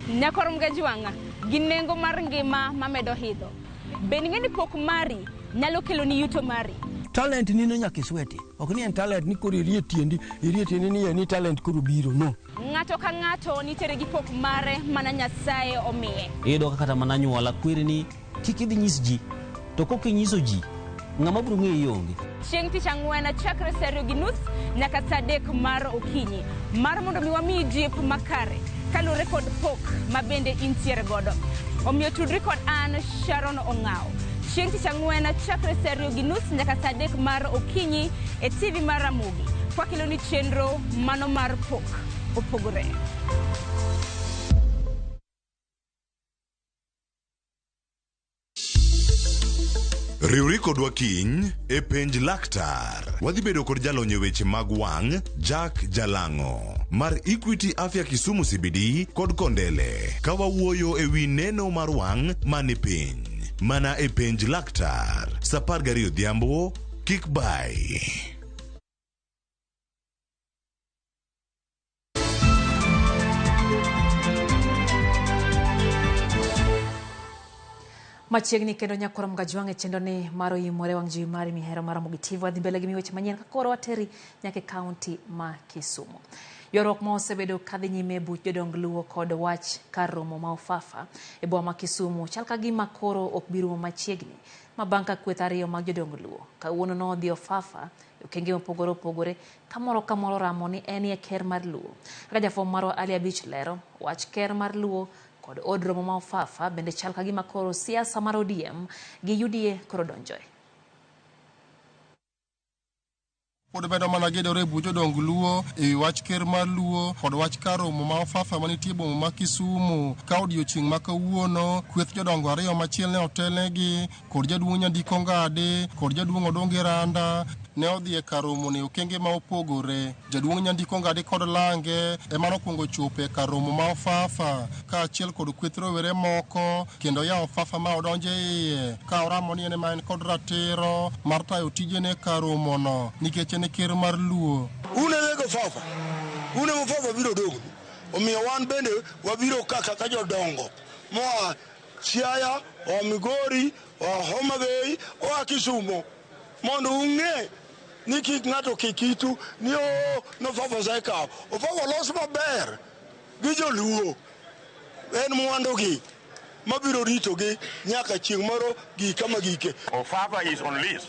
Nyakor Mgajuanga gi nengo mar ngima mamedo hidho. Bende ing'e ni pok mari nyalo keloni yuto mari? Talent nino nyaka isweti. Ok ni en talent ni koro irie tiendi, irie tiendi ni en talent koro biro, no. Ng'ato ka ng'ato nitiere gi pok mare mana Nyasaye omiye. Iyudo ka kata mana anyuola kweri ni kik idhi nyis ji, to kok inyiso ji, ng'ama biro ng'eyi onge. Chieng' tich ang'wen chakre saa 2:30 nyaka saa 3 mar okinyi mar mondo mi wamiyi jip makare kaluwore kod pok ma bende intiere godo. Omiyo tudri kod an Sharon Ong'aw. Chieng' tich ang'wen chakre saa 2:30 nyaka saa 3 mar okinyi e TV mar Ramogi. Kwakeloni chenro mano mar pok opogore. Riwri kodwa kiny e penj laktar. Wadhi bedo kod jalony e weche mag wang' Jack Jalang'o mar Equity Afya Kisumu CBD kod Kondele ka wawuoyo e wi neno mar wang' mani piny. Mana e penj laktar saa 12 odhiambo kik bai. Machiegni kendo Nyakoro Mgajwang' e chenro ni mar oimore wang' jowi mari mihero mar Ramogi TV. Wadhi mbele gi weche manyien ka koro wateri nyaka e kaunti ma Kisumu. Ywaruok ma osebedo kadhi nyime e buch jodong Luo kod wach kar romo ma Ofafa e boma ma Kisumu chal ka gima koro ok bi rumo machiegni ma bang' ka kweth ariyo mag jodong Luo kawuono nodhi Ofafa e okenge mopogore opogore ka moro ka moro ramo ni en e ker mar Luo. Kaka jafwambo marwa Ali Abich lero, wach ker mar Luo kod od romo ma Ofafa bende chal ka gima koro siasa mar ODM gi UDA koro donjoe. Pod bedo mana gedore e buch jodong Luo ewi wach ker mar Luo kod wach kar romo ma Ofafa manitie e boma ma Kisumu. Ka odiochieng' ma kawuono, kweth jodongo ariyo machiel ne otelnegi kod jaduong' Nyandiko Ngade kod jaduong' Odonge Randa ne odhi e kar romo ne okenge ma opogore. Jaduong' Nyandiko Ngade kod lange ema nokwongo chopo e kar romo ma Ofafa kaachiel kod kweth rowere moko kendo yawo Ofafa ma odonjo e iye ka oramo ni en ema en kod ratiro mar tayo tijene e kar romono nikech en ker mar Luo. Un e weg Ofafa, un ema Ofafa biro dong'nu. Omiyo wan bende wabiro kaka jodongo moa Siaya, oa Migori, oa Homa Bay, oa Kisumo mondo ung'e ni kik ng'ato kik itu ni oo Ofafa osekawo. Ofafa olos maber gi joluo, en mwandugi mabiro ritogi nyaka chieng' moro gik kama gike. Ofafa is on lease,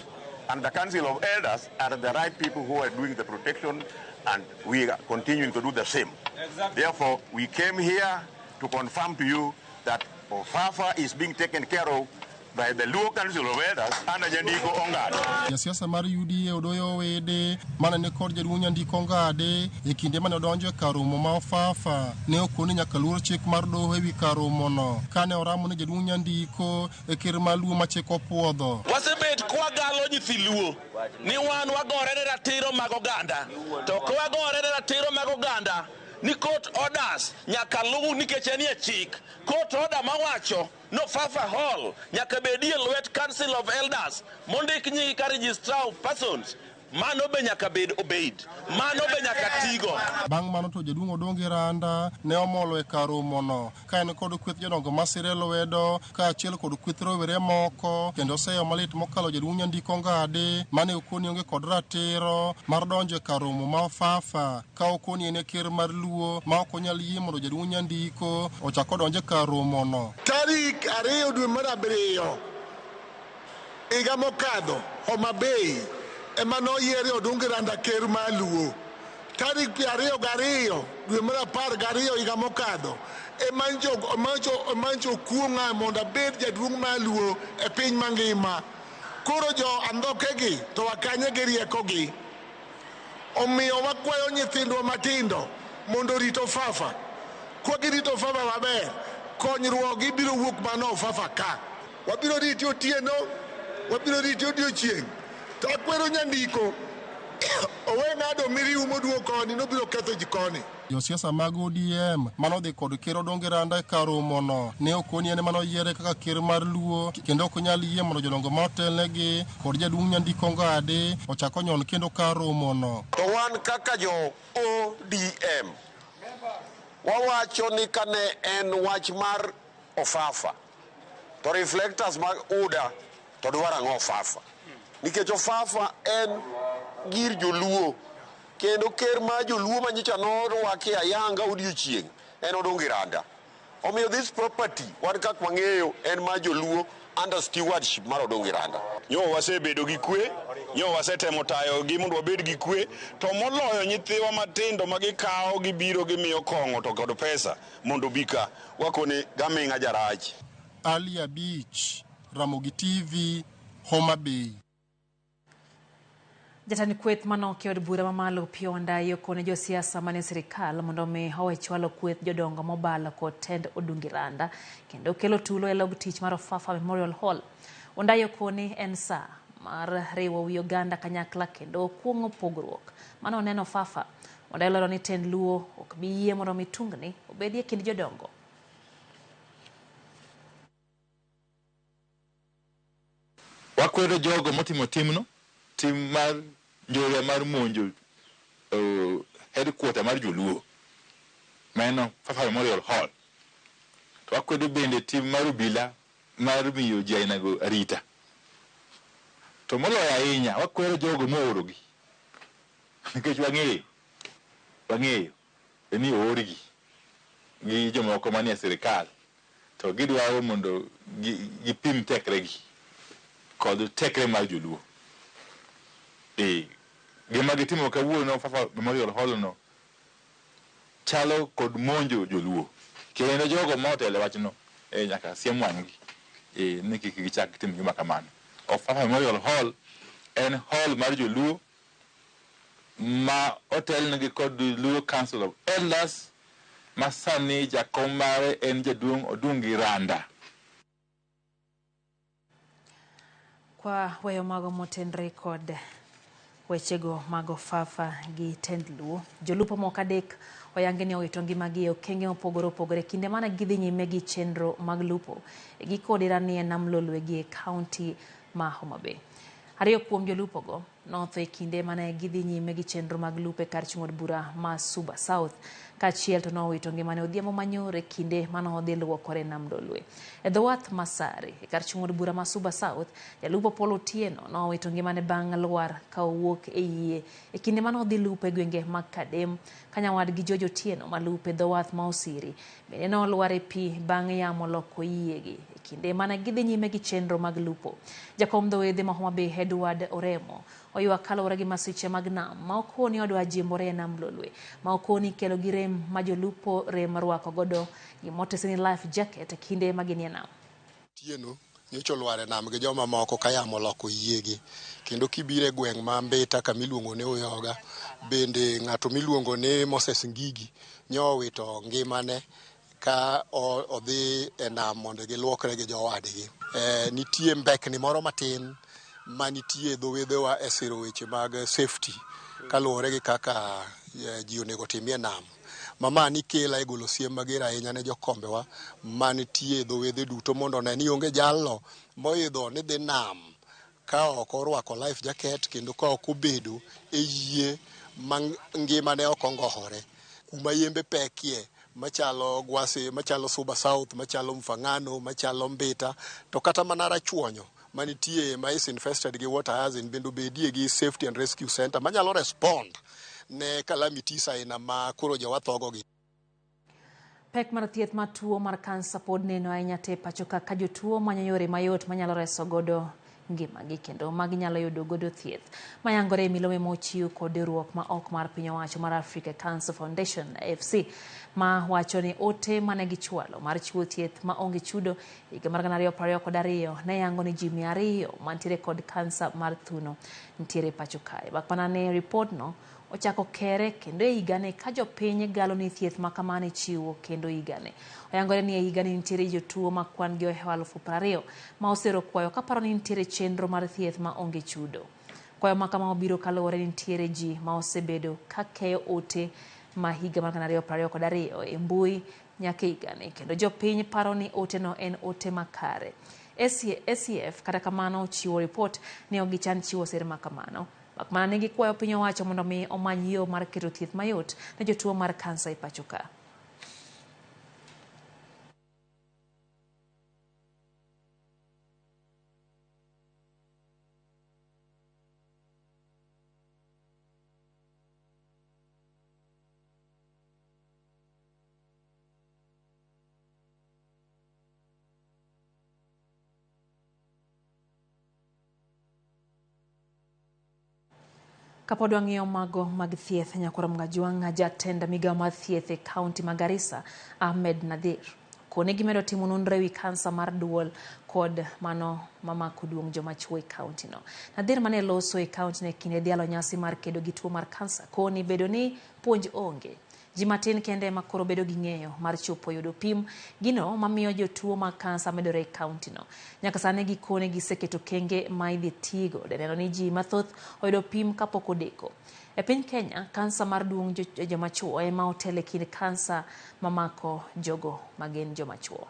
and the Council of Elders are the right people who are doing the protection, and we are continuing to do the same. Exactly. Therefore, we came here to confirm to you that Ofafa is being taken care of by the Luo Council of Elders under Nyandiko Ongade. Jasiasa mar UDA Odoyo Wede mane ni kod jaduong' Nyandiko Ngade e kinde mane odonjo e kar romo ma Ofafa ne okone nyaka luor chik mar doho ewi kar romono kane oramo ni jaduong' Nyandiko e ker mar Luo ma chik opuodho. Wasebet kwagalo nyithi Luo ni wan wagore ne ratiro mag oganda, to kwagore ne ratiro mag oganda ni court orders nyaka luw nikech enie chik. Court order mawacho no Ofafa Hall nyaka bedie lwet Council of Elders mondik nying ka registrar of persons. Mano be nyaka bed obeyed. Mano be nyaka tigo. Bang' mano to jaduong' Odongi Randa ne omolo e kar romono ka en kod kweth jodongo masire lwedo kaachiel kod kweth rowere moko kendo oseyo malit mokalo jaduong' Nyandiko Ngadi mane okoni onge kod ratiro mar donjo e kar romo ma Ofafa ka okoni en e ker mar Luo ma ok onyal yie mondo jaduong' Nyandiko ochak odonj e kar romono. Tarik 2 dwe mar 7 higa mokadho Homa Bay ema noyiere Odungi Randa ker mar Luo. Tarik 22 dwe mar 12 higa mokadho ema nyocha okuong'a mondo abed jaduong' mar Luo e piny mangima. Koro jo andhokegi to wakanye gi riekogi. Omiyo wakwayo nyithindwa matindo mondo orit Ofafa. Kwa girito Ofafa maber, konyruok biro wuok mana Ofafa ka. Wabiro riti otieno, wabiro riti odiochieng'. To akwero Nyandiko owe ng'ado miriu moduogo koni, nobiro ketho ji koni. Josiasa mag ODM manodhi kod ker Odongi Randa e kar romono ne okoni en manoyiere kaka ker mar Luo kendo ok onyal yie mondo jodongo ma otelnegi kod jaduong' Nyandiko Ngadi ochak onyon kendo kar romono. To wan kaka jo ODM wawacho ni kane en wach mar Ofafa to reflectors mag UDA to dwaro ang'o Ofafa? Nikech Ofafa en gir joluo kendo ker mar joluo manyocha norwaki ayanga odiochieng' en Odungi Randa. Omiyo this property wan kaka wang'eyo en mar joluo under stewardship mar Odungi Randa. Nyo wasebedo gi kwe, nyo wasetemo tayo gi mondo wabed gi kwe, to moloyo nyithiwa matindo ma gikawo gibiro gimiyo kong'o to kod pesa mondo bi ka wakone gaming'a jarach. Ali Abich, Ramogi TV, Homa Bay. Jatend kweth manoke od bura mamalo Opiyo Wandayi okone josiasa mane sirikal mondo mi owe chwalo kweth jodongo mobalo kod tend Odungi Randa kendo kelo tulo e log tich mar Ofafa Memorial Hall. Wandayi okone en saa mar riwo wi oganda kanyakla kendo kuong'o pogruok mane oneno Ofafa. Wandayi olero ni tend Luo ok bi yie mondo mi tungni obedie kind jodongo. Wakwedo jogo motimo timno, tim mar njore mar monjo headquarter mar joluo mano Ofafa Memorial Hall. To wakwedo bende tim mar obila mar miyo ji ainago arita. To moloyo ahinya wakwero jogo moorogi nikech wang'eyo ni oorgi gi jomoko manie sirikal to gidwaro mondo gipim tekregi kod tekre mar joluo. Gima gitimo kawuono Ofafa Memorial Hall no chalo kod monjo joluo kendo jogo ma otelo e wachno nyaka siem wang'gi ni kik gichak tim gima kamano. Ofafa Memorial Hall en hall mar joluo ma otelnegi kod Luo Council of Elders ma sani jakom mare en jaduong' Odungi Randa. Kwa weyo mago motenre kod wechego mag Ofafa gi tend Luo, jolupo moko 3 oyangi ni owito ngimagi e okenge mopogore opogore kinde mane gidhi nyime gi chenro mag lupo e giko dirani e nam Lolwe gi e kaunti ma Homa Bay. 2 kuom jolupogo notho e kinde mane gidhi nyime gi chenro mag lupo e kar chung' od bura ma Suba South, kaachiel to nowito ngimane odhiambo manyoro e kinde mane odhi luokore e nam Lolwe. E dho wath ma Sare, e kar chung' od bura ma Suba South, jalupo Paul Otieno nowito ngimane bang' lwar ka owuok e yie e kinde mane odhi lupo e gwenge mag Kadem, ka nyawadgi George Otieno malupo e dho wath ma Osiri bende nolwar e pi bang' yamo loko yiegi e kinde mane gidhi nyime gi chenro mag lupo. Jakom dho wedhe ma Homa Bay Edward Oremo oywak kaluwore gi masiche mag nam ma okoni odwa jimbore e nam Lolwe, ma okoni kelo gi rem ma jolupo rem rwako godo gimotese ni life jacket e kinde ma ginie nam. Otieno nyocha olwar e nam gi joma moko ka yamo oloko yiegi, kendo kibiro e gweng' ma Mbita kama iluongo ni Uyoga, bende ng'ato miluongo ni Moses Ngigi nyo owito ngimane ka odhi e nam mondo giluokre gi jowadgi. Nitie mbekni moro matin manitie dho wedhewa e siro weche mag safety kaluwore gi kaka ji onego otimie nam. Mama ni kela e golo siem mager ahinya ne jokombewa manitie dho wedhe duto mondo one ni onge jalno moidho ni dhi nam ka ok orwako life jacket kendo ka ok obedo e yie ma ngimane ok ongohore kuma yembe pekie machalo Gwasi, machalo Suba South, machalo Mfangano, machalo Mbita, to kata mana Rachuonyo manitie ma is infested gi water hyacinth bende obedie gi safety and rescue center manyalo respond ne calamities aina ma koro jowa thogogi. Pek mar thieth mar tuo mar kansa pod neno ahinya te pacho ka ka jotuo manyo yore mayot manyalo reso godo ngimagi kendo maginyalo yudo godo thieth. Mayangore e milome mochiw kod riwruok ma ok mar piny owacho mar Africa Cancer Foundation AFC ma wacho ni ote mane gichwalo mar chiwo thieth ma onge chudo higa mar 2022 ne yango ni ji 200 mantiere kod kansa mar thuno nitiere pacho kae. Mak mana ni ripodno ochako kere kendo e higani ka jopiny galo ni thieth ma kamano ichiwo kendo higani. Oyangore ni e higani nitiere jotuo ma kwan gi ohewo 20,000 ma osero kwayo kaparo ni nitiere chenro mar thieth ma onge chudo. Kwayo ma kama obiro kaluwore ni nitiere ji ma osebedo ka keyo ote ma higa mar 2022 e mbui nyaka higani kendo jopiny paro ni oteno en ote makare. ACF kata kamano ochiwo ripot ni ok gichan chiwo sir ma kamano. Mak mana ni gikwayo piny owacho mondo mi omany yo mar keto thieth mayot ne jotuo mar kansa e pacho ka. Kapod wang'iyo mago mag thieth, Nyakwar Mgajwang' jatend migawo mar thieth e kaunti ma Garissa, Ahmed Nadir, kone gimedo timo nonro ewi kansa mar duol kod mano mamako duong' joma chuo e kaunti no. Nadir mane loso e kaunti no e kinde dhialo nyasi mar kedo gi tuo mar kansa, koni bedo ni puonj onge. Ji matin kende ema koro bedo gi ng'eyo mar chopo yudo pim gino mamiyo jotuo mag kansa medore e kaunti no. Nyaka sani gikone giseketo kenge ma idhi tigo e neno ni ji mathoth oyudo pim kapok odeko. E piny Kenya, kansa mar duong' joma chuo ema otelo e kind kansa mamako jogo magin joma chuo.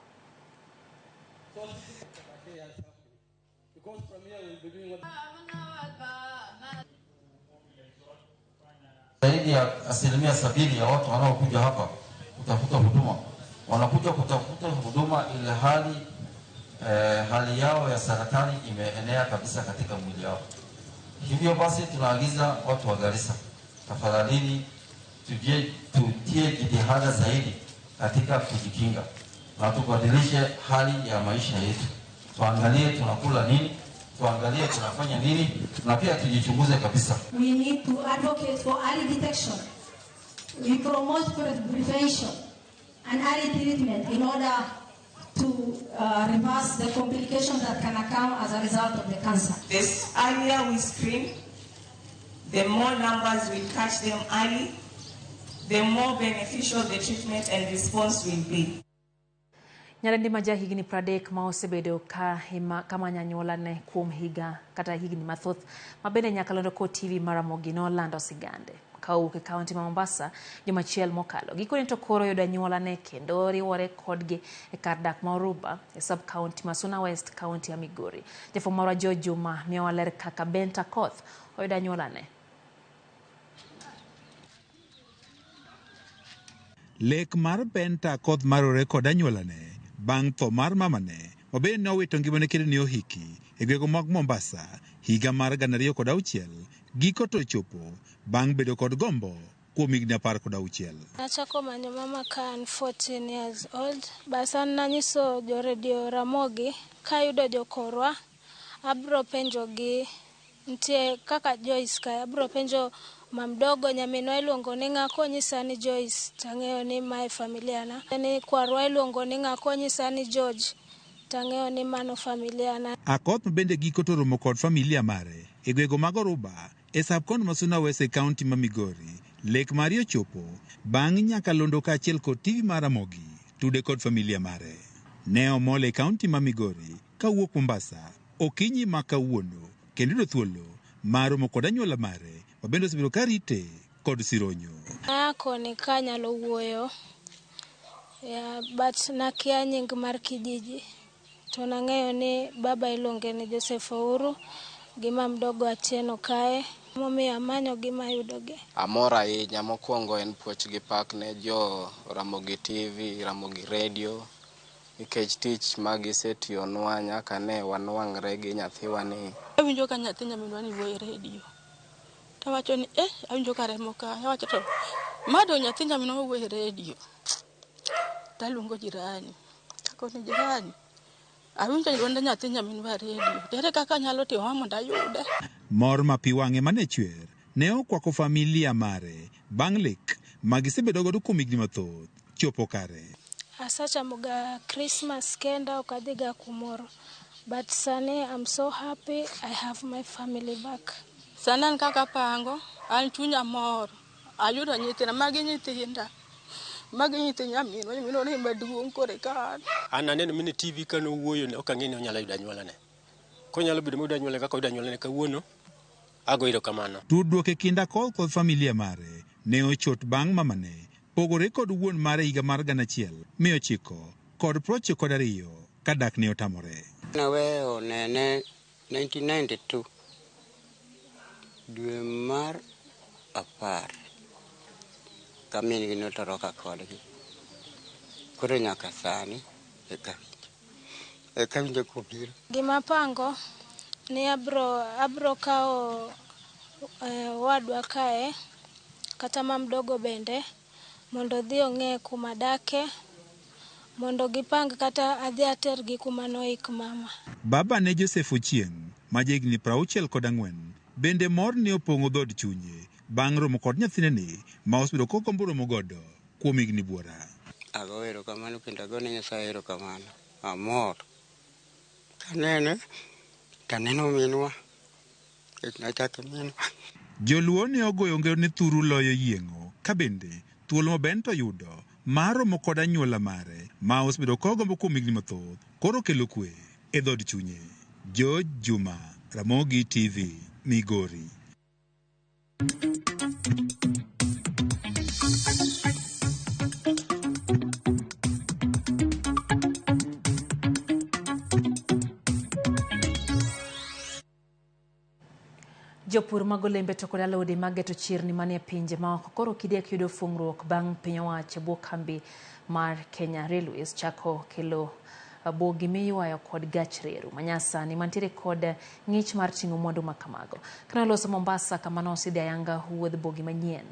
Zaidi ya 70% ya watu wanaokuja hapa kutafuta huduma wanakuja kutafuta huduma ili hali yao ya saratani imeenea kabisa katika mwili wao. Hivyo basi tunaagiza watu wa Garissa, tafadhalini tutie jitihada zaidi katika kujikinga na tubadilishe hali ya maisha yetu. Tuangalie tunakula nini, tuangalie tunafanya nini, na pia tujichunguze kabisa. We need to advocate for early detection. We promote prevention and early treatment in order to reverse the complications that can occur as a result of the cancer. The earlier we screen, the more numbers we catch them early, the more beneficial the treatment and response will be. Nyadendi ma jahigni 30 ma osebedo ka kamanyo anyuolane kuom higa kata higni mathoth ma bende nyakalondo kod TV mar Ramogi nolando sigande kowuok e kaunti ma Mombasa juma achiel mokalo. Gikone to koro yudo anyuolane kendo riwore kodgi e kar dak ma Oruba e sub county ma Suna West, kaunti ya Migori. Jafwambo marwa George Juma miyowa ler kaka Benta Koth oyudo anyuolane. Lek mar Benta Koth marore kod anyuolane bang' tho mar mamane ma bende ne owito ngimane kendo ne ohiki e gwenge mag Mombasa higa mar 2006 giko to ochopo bang' bedo kod gombo kuom higni 16. Nachako manyo mama ka an 14 years old. Bas an nanyiso jo redio Ramogi kayudo jokorwa abro penjogi nitie kaka Joyce kae abro penjo mamdogo nyaminwa iluongo ni ng'a konyisa ni Joyce tang'eyo ni mae familia na. Ni kwarwa iluongo ni ng'a konyisa ni George tang'eyo ni mano familia na. Akoth bende giko to romo kod familia mare e gwenge mag Oruba e sub-county ma Suna West e kaunti ma Migori. Lek mare ochopo bang' nyakalondo kaachiel kod TV mar Ramogi tude kod familia mare. Ne omol e kaunti ma Migori kawuok Mombasa okinyi ma kawuono kendo yudo thuolo mar romo kod anyuola mare ma bende osebedo ka rite kod sironyo. Aa koni ka anyalo wuoyo, yeah, but nakia nying mar kijiji to nang'eyo ni baba iluonge ni Joseph Ouru, gi mamdogo Atieno kae momiyo amanyo gi mayudogi. Amor ahinya mokwongo en puoch gi pak ne jo Ramogi TV, Ramogi Radio nikech tich ma gisetiyonwa nyaka ne wanwang're gi nyathiwa ni. Awinjo ka nyathi nyaminwa ni wuoyo e redio. Tawacho ni awinjo ka remo kaya. Awacho to mado nyathi nyaminwa wuoyo e redio. Taluongo jirani. Takoni jirani, awinjo dwond nyathi nyaminwa e redio. Ere kaka anyalo timo mondo ayude? Mor ma pi wang'e mane chwer ne okwako familia mare bang' lek ma gisebedo godo kuom higni mathoth chopo kare. Asechamoga Christmas kenda ok adhiga kumoro. But sani I'm so happy I have my family back. Sani an kaka apango, an chunya mor. Ayudo nyithinda, magi nyithinda. Magi nyithi nyaminwa, nyaminwa ni maduong' koro eka an. An aneno mine TV ka nowuoyo ne ok ang'e ni onyalo yudo anyuolane. Konyalo bedo moyudo anyuolane kaka oyudo anyuolane kawuono, ago erokamano. Tudruok e kind Akol kod familia mare ne ochot bang' mamane pogore kod wuon mare higa mar 1992 ka dak ne otamore. Naweyo nene 1992 dwe mar 10 ka min gi notoroka kodgi. Koro nyaka sani eka winjo kobiro. Gima apango ni abro kawo owadwa kae kata mamdogo bende mondo odhi ong'e kuma dake mondo gipang kata adhi atergi kuma noik mama. Baba ne Joseph Ochieng' ma jahigni 64 bende mor ne opong'o dhood chunye bang' romo kod nyathine ni ma osebedo kogombo romo godo kuom higni buora. Ago erokamano kendo agone Nyasaye erokamano. Amor. Kanene, taneno minwa. Nachako minwa. Joluo ne ogoyo ngero ni thuru loyo yieng'o ka bende thuolo ma Bento yudo mar romo kod anyuola mare ma osebedo kogombo kuom higni mathoth koro kelo kwe e dhood chunye. George Juma, Ramogi TV, Migori. Jopur mag olembe to kod alode mageto chirni manie pinje maoko koro kidek yudo fungruok bang' piny owacho bwo kambi mar Kenya Railways chako kelo bogi miywayo kod gach reru manyasani mantiere kod ng'ich mar ting'o mwandu makamago. Kane oloso Mombasa kama nosidhi ayanga wuodh bogi manyien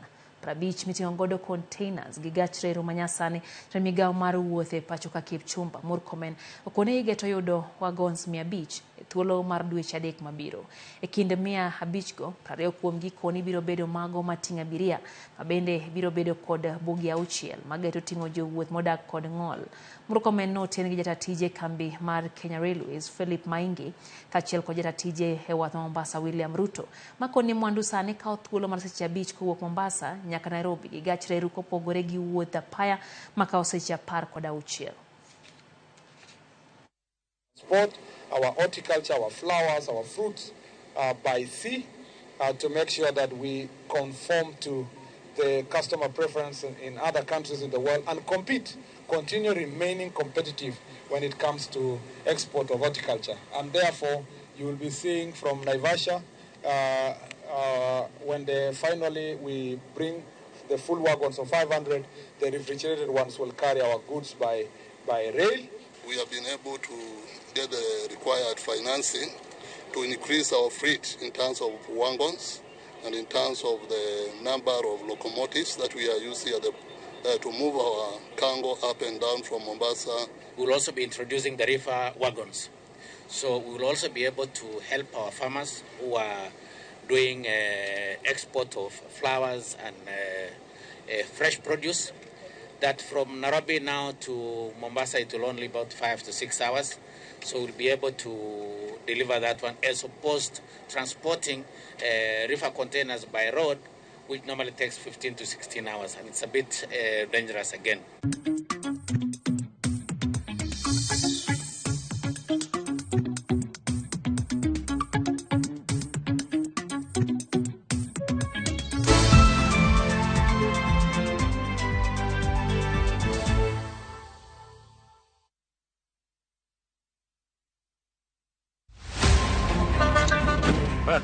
50 miting'o godo containers gi gach reru manyasani to migawo mar wuoth e pacho ka Kipchumba Murkomen okone igeto yudo wagons 500 e thuolo mar dweche 3 mabiro. E kind 500 go, 20 kuomgi koni biro bedo mago mating'o abiria ma bende biro bedo kod bogi 6 mageto ting'o jowuoth modak kod ng'ol. Murkomen noten gi jatatije kambi mar Kenya Railways Philip Maingi kaachiel kod jatatije e wath ma Mombasa William Ruto makoni mwandu sani kawo thuolo mar seche 5 kowuok Mombasa nyaka Nairobi gi gach reru kopogore gi wuoth apaya makawo seche 16. Transport our horticulture, our flowers, our fruits by sea to make sure that we conform to the customer preference in other countries in the world and compete, continue remaining competitive when it comes to export of horticulture. And therefore, you will be seeing from Naivasha when finally we bring the full wagons of 500, the refrigerated ones will carry our goods by rail. We have been able to get the required financing to increase our fleet in terms of wagons and in terms of the number of locomotives that we are using at the, to move our cargo up and down from Mombasa. We will also be introducing the reefer wagons. So we will also be able to help our farmers who are doing export of flowers and fresh produce, that from Nairobi now to Mombasa it will only about 5 to 6 hours. So we'll be able to deliver that one as opposed transporting reefer containers by road, which normally takes 15 to 16 hours, and it's a bit dangerous again.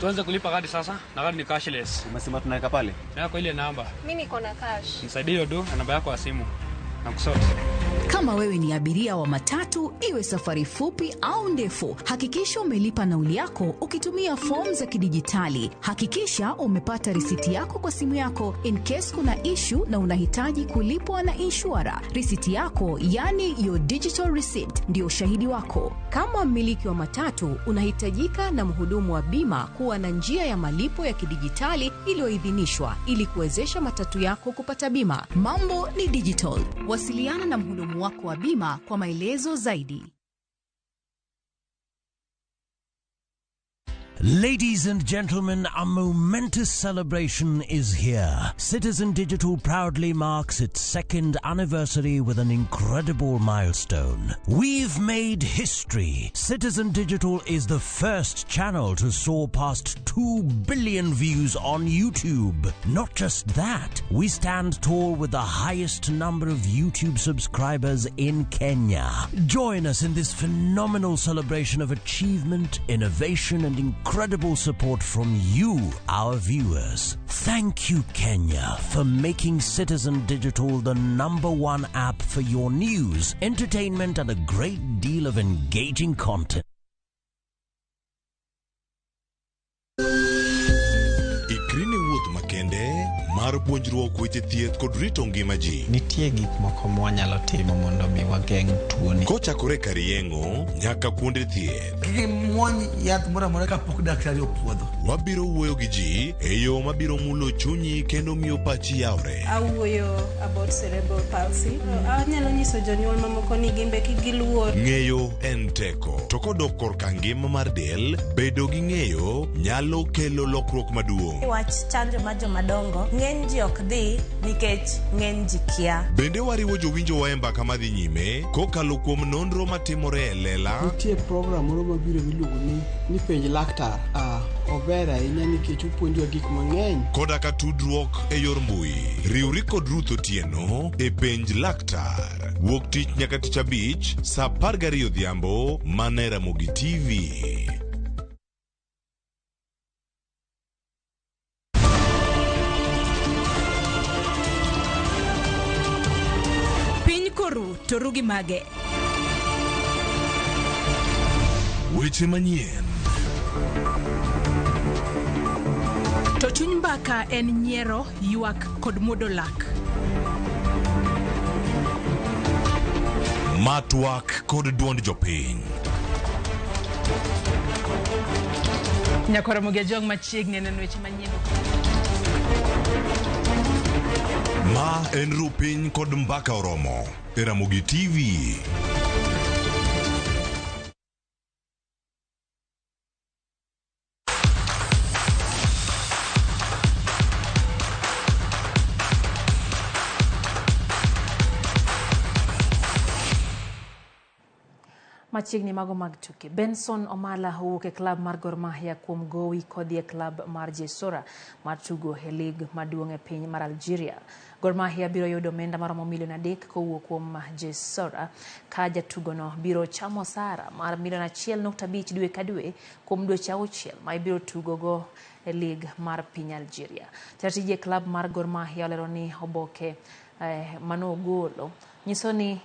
Tuanze kulipa kadi sasa na kadi ni cashless. Umesema tunaweka pale? Na kwa ile namba. Mimi niko na cash. Nisaidie hiyo do na namba yako ya simu. Na kusort. Kama wewe ni abiria wa matatu, iwe safari fupi au ndefu, hakikisha umelipa nauli yako ukitumia fomu za kidijitali. Hakikisha umepata risiti yako kwa simu yako in case kuna issue na unahitaji kulipwa na inshura. Risiti yako, yani your digital receipt, ndio ushahidi wako. Kama mmiliki wa matatu, unahitajika na mhudumu wa bima kuwa na njia ya malipo ya kidijitali iliyoidhinishwa ili kuwezesha matatu yako kupata bima. Mambo ni digital. Wasiliana na mhudumu wako wa bima kwa maelezo zaidi. Ladies and gentlemen, a momentous celebration is here. Citizen Digital proudly marks its second anniversary with an incredible milestone. We've made history. Citizen Digital is the first channel to soar past 2 billion views on YouTube. Not just that, we stand tall with the highest number of YouTube subscribers in Kenya. Join us in this phenomenal celebration of achievement, innovation, and incredible support from you, our viewers. Thank you, Kenya, for making Citizen Digital the number one app for your news, entertainment, and a great deal of engaging content. Ikri ne wuoth makende mar puonjruok weche thieth kod rito ngima ji. Nitie gik moko mwanyalo timo mondo mi wageng' tuoni. Kochakore kar yeng'o nyaka kuonde thieth. Kik imuony yath moro amora kapok daktari opuodho. Wabiro wuoyo gi ji e yo mabiro mulo chunyi kendo miyo pachi yawre. Awuoyo about cerebral palsy. Anyalo nyiso jonyuol mamoko ni gin be kik giluor. Ng'eyo en teko. To kodok korka ngima mar del, bedo gi ng'eyo nyalo kelo lokruok maduong'. Wach chanjo mar jomadongo, ng'eny ji ok dhi nikech ng'eny ji kia. Bende wariwo jowinjowa e mbaka madhi nyime kokalo kuom nonro matimore e lela. Nitie program moro mabiro miluongo ni penj laktar. Ober ahinya nikech opuonjowa gik mang'eny. Koda ka tudruok e yor mbui. Riwri kod Ruth Otieno e penj laktar. Wuok tich nyaka tich abich saa 12 odhiambo mana e Ramogi TV. Piny koru to ru gi mage. Weche manyien. To chuny mbaka en nyiero, ywak kod muodo lak. Matwak kod duond jopiny. Nyakwar Ramogi Ajwang' machiegni neno weche manyien. Ma en ru piny kod mbaka oromo e Ramogi TV. Machiegni mago mag tuke. Benson Omala owuok e klab mar Gor Mahia kuom gowi kodhi e klab mar Jesora mar tugo e lig maduong' e piny mar Algeria. Gor Mahia biro yudo omenda maromo milion 3 kowuok kuom Jesora ka jatugono biro chamo osara mar milion 1.5 dwe ka dwe kuom dweche 6 ma ibiro tugogo e lig mar piny Algeria. Jatij e klab mar Gor Mahia olero ni oboke manogolo nyiso ni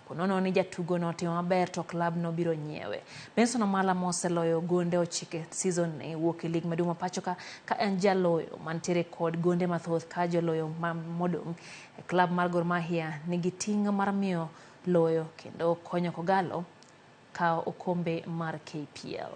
ponono ni jatugo no timo maber to klab no biro nyiewe. Benson Omala moseloyo gonde 9 season ni wuok e lig maduong' ma pacho ka en jaloyo mantiere kod gonde mathoth ka joloyo modong' e klab mar Gor Mahia nigi ting' mar miyo loyo kendo konyo Kogalo kawo okombe mar KPL.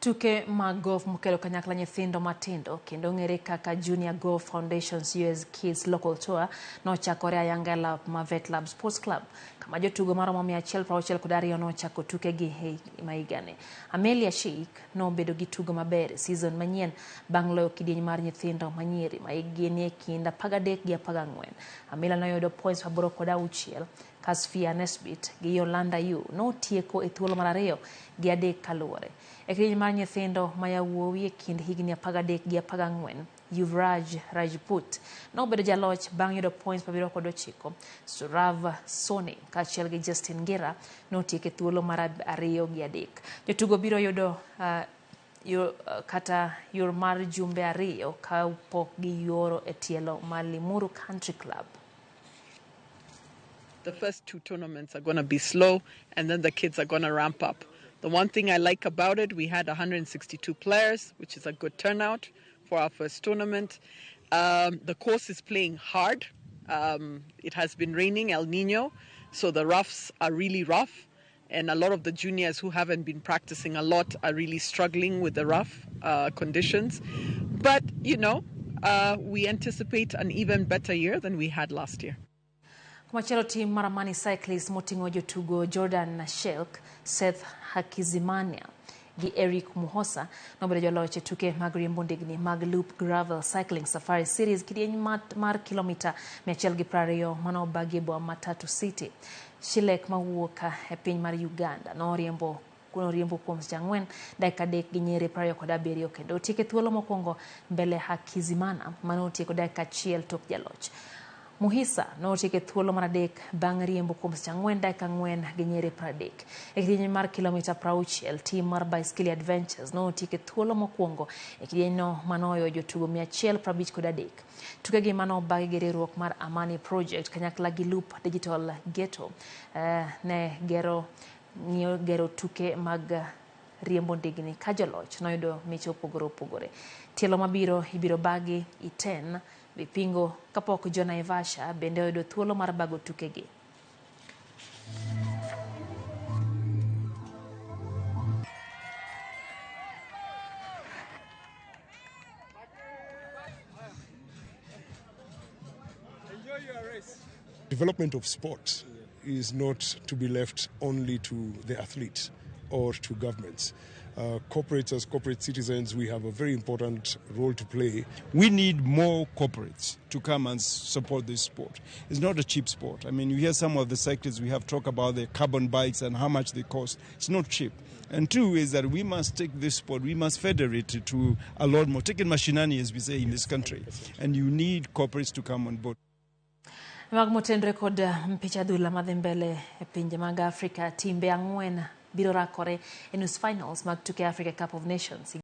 Tuke mag golf mokelo kanyakla nyithindo matindo kendo ng'ere kaka Junior Golf Foundation's US Kids Local Tour nochakore ayanga e lap ma Vet Lab Sports Club kama jotugo maromo 162 nochako tukegi mahigani. Amelia Sheik nobedo gi tugo maber e season manyien bang' loyo kidieny mar nyithindo manyiri ma hikgi nie kind 13 gi 14. Amelia noyudo points 86 Kasfia Nesbit gi Yolanda Yu notieko e thuolo mar 2 gi 3 kaluwore. E kidieny mar nyithindo ma yawuowi e kind higni 13 gi 14, Yuvraj Rajput nobedo jaloch bang' yudo points 79. Surav Soni kaachiel gi Justin Gira notieko e thuolo mar 2 gi 3. Jotugo biro yudo kata yor mar jumbe 2 kapok giyuoro e tielo mar Limuru Country Club. The first 2 tournaments are going to be slow, and then the kids are going to ramp up. The one thing I like about it, we had 162 players, which is a good turnout for our first tournament. The course is playing hard. It has been raining, El Nino, so the roughs are really rough. And a lot of the juniors who haven't been practicing a lot are really struggling with the rough conditions. But, you know, we anticipate an even better year than we had last year. Kumachielo team mar Amani Cyclists moting'o jotugo Jordan Shelk, Seth Hakizimana gi Eric Muhosa nobedo joloch e tuke mag riembo ndigni mag Loop Gravel Cycling Safari Series kidieny mar kilomita 120 manobagi e boma ma Tatu City. Shilek mawuok e piny mar Uganda noriembo kuom seche 4 dakika 3 gi nyiri 27 kendo otieko e thuolo mokwongo mbele Hakizimana manotieko dakika 1 tok jaloch. Muhisa notieko e thuolo mar 3 bang' riembo kuom seche 4 dakika 4 gi nyiri 30. E kidieny mar kilomita 60, tim mar Baiskeli Adventures notieko e thuolo mokwongo e kidienyno manoyo jotugo 153. Tukegi manobagi gi riwruok mar Amani Project kanyakla gi Loop Digital Ghetto ne ng'iyo gero tuke mag riembo ndigni ka joloch noyudo mich opogore opogore. Tielo mabiro ibiro bagi Iten Vipingo kapok jo Naivasha bende oyudo thuolo mar bago tukegi. Development of sport is not to be left only to the athletes or to governments. Corporates, as corporate citizens, we have a very important role to play. We need more corporates to come and support this sport. It's not a cheap sport. I mean, you hear some of the cyclists we have talk about their carbon bikes and how much they cost. It's not cheap. And two is that we must take this sport, we must federate it to a lot more. Take it mashinani, as we say in this country. And you need corporates to come on board. Mag motenre kod mpich adhula madhi mbele e pinje mag Afrika, timbe 4 biro rakore e nus finals mag tuke Africa Cup of Nations.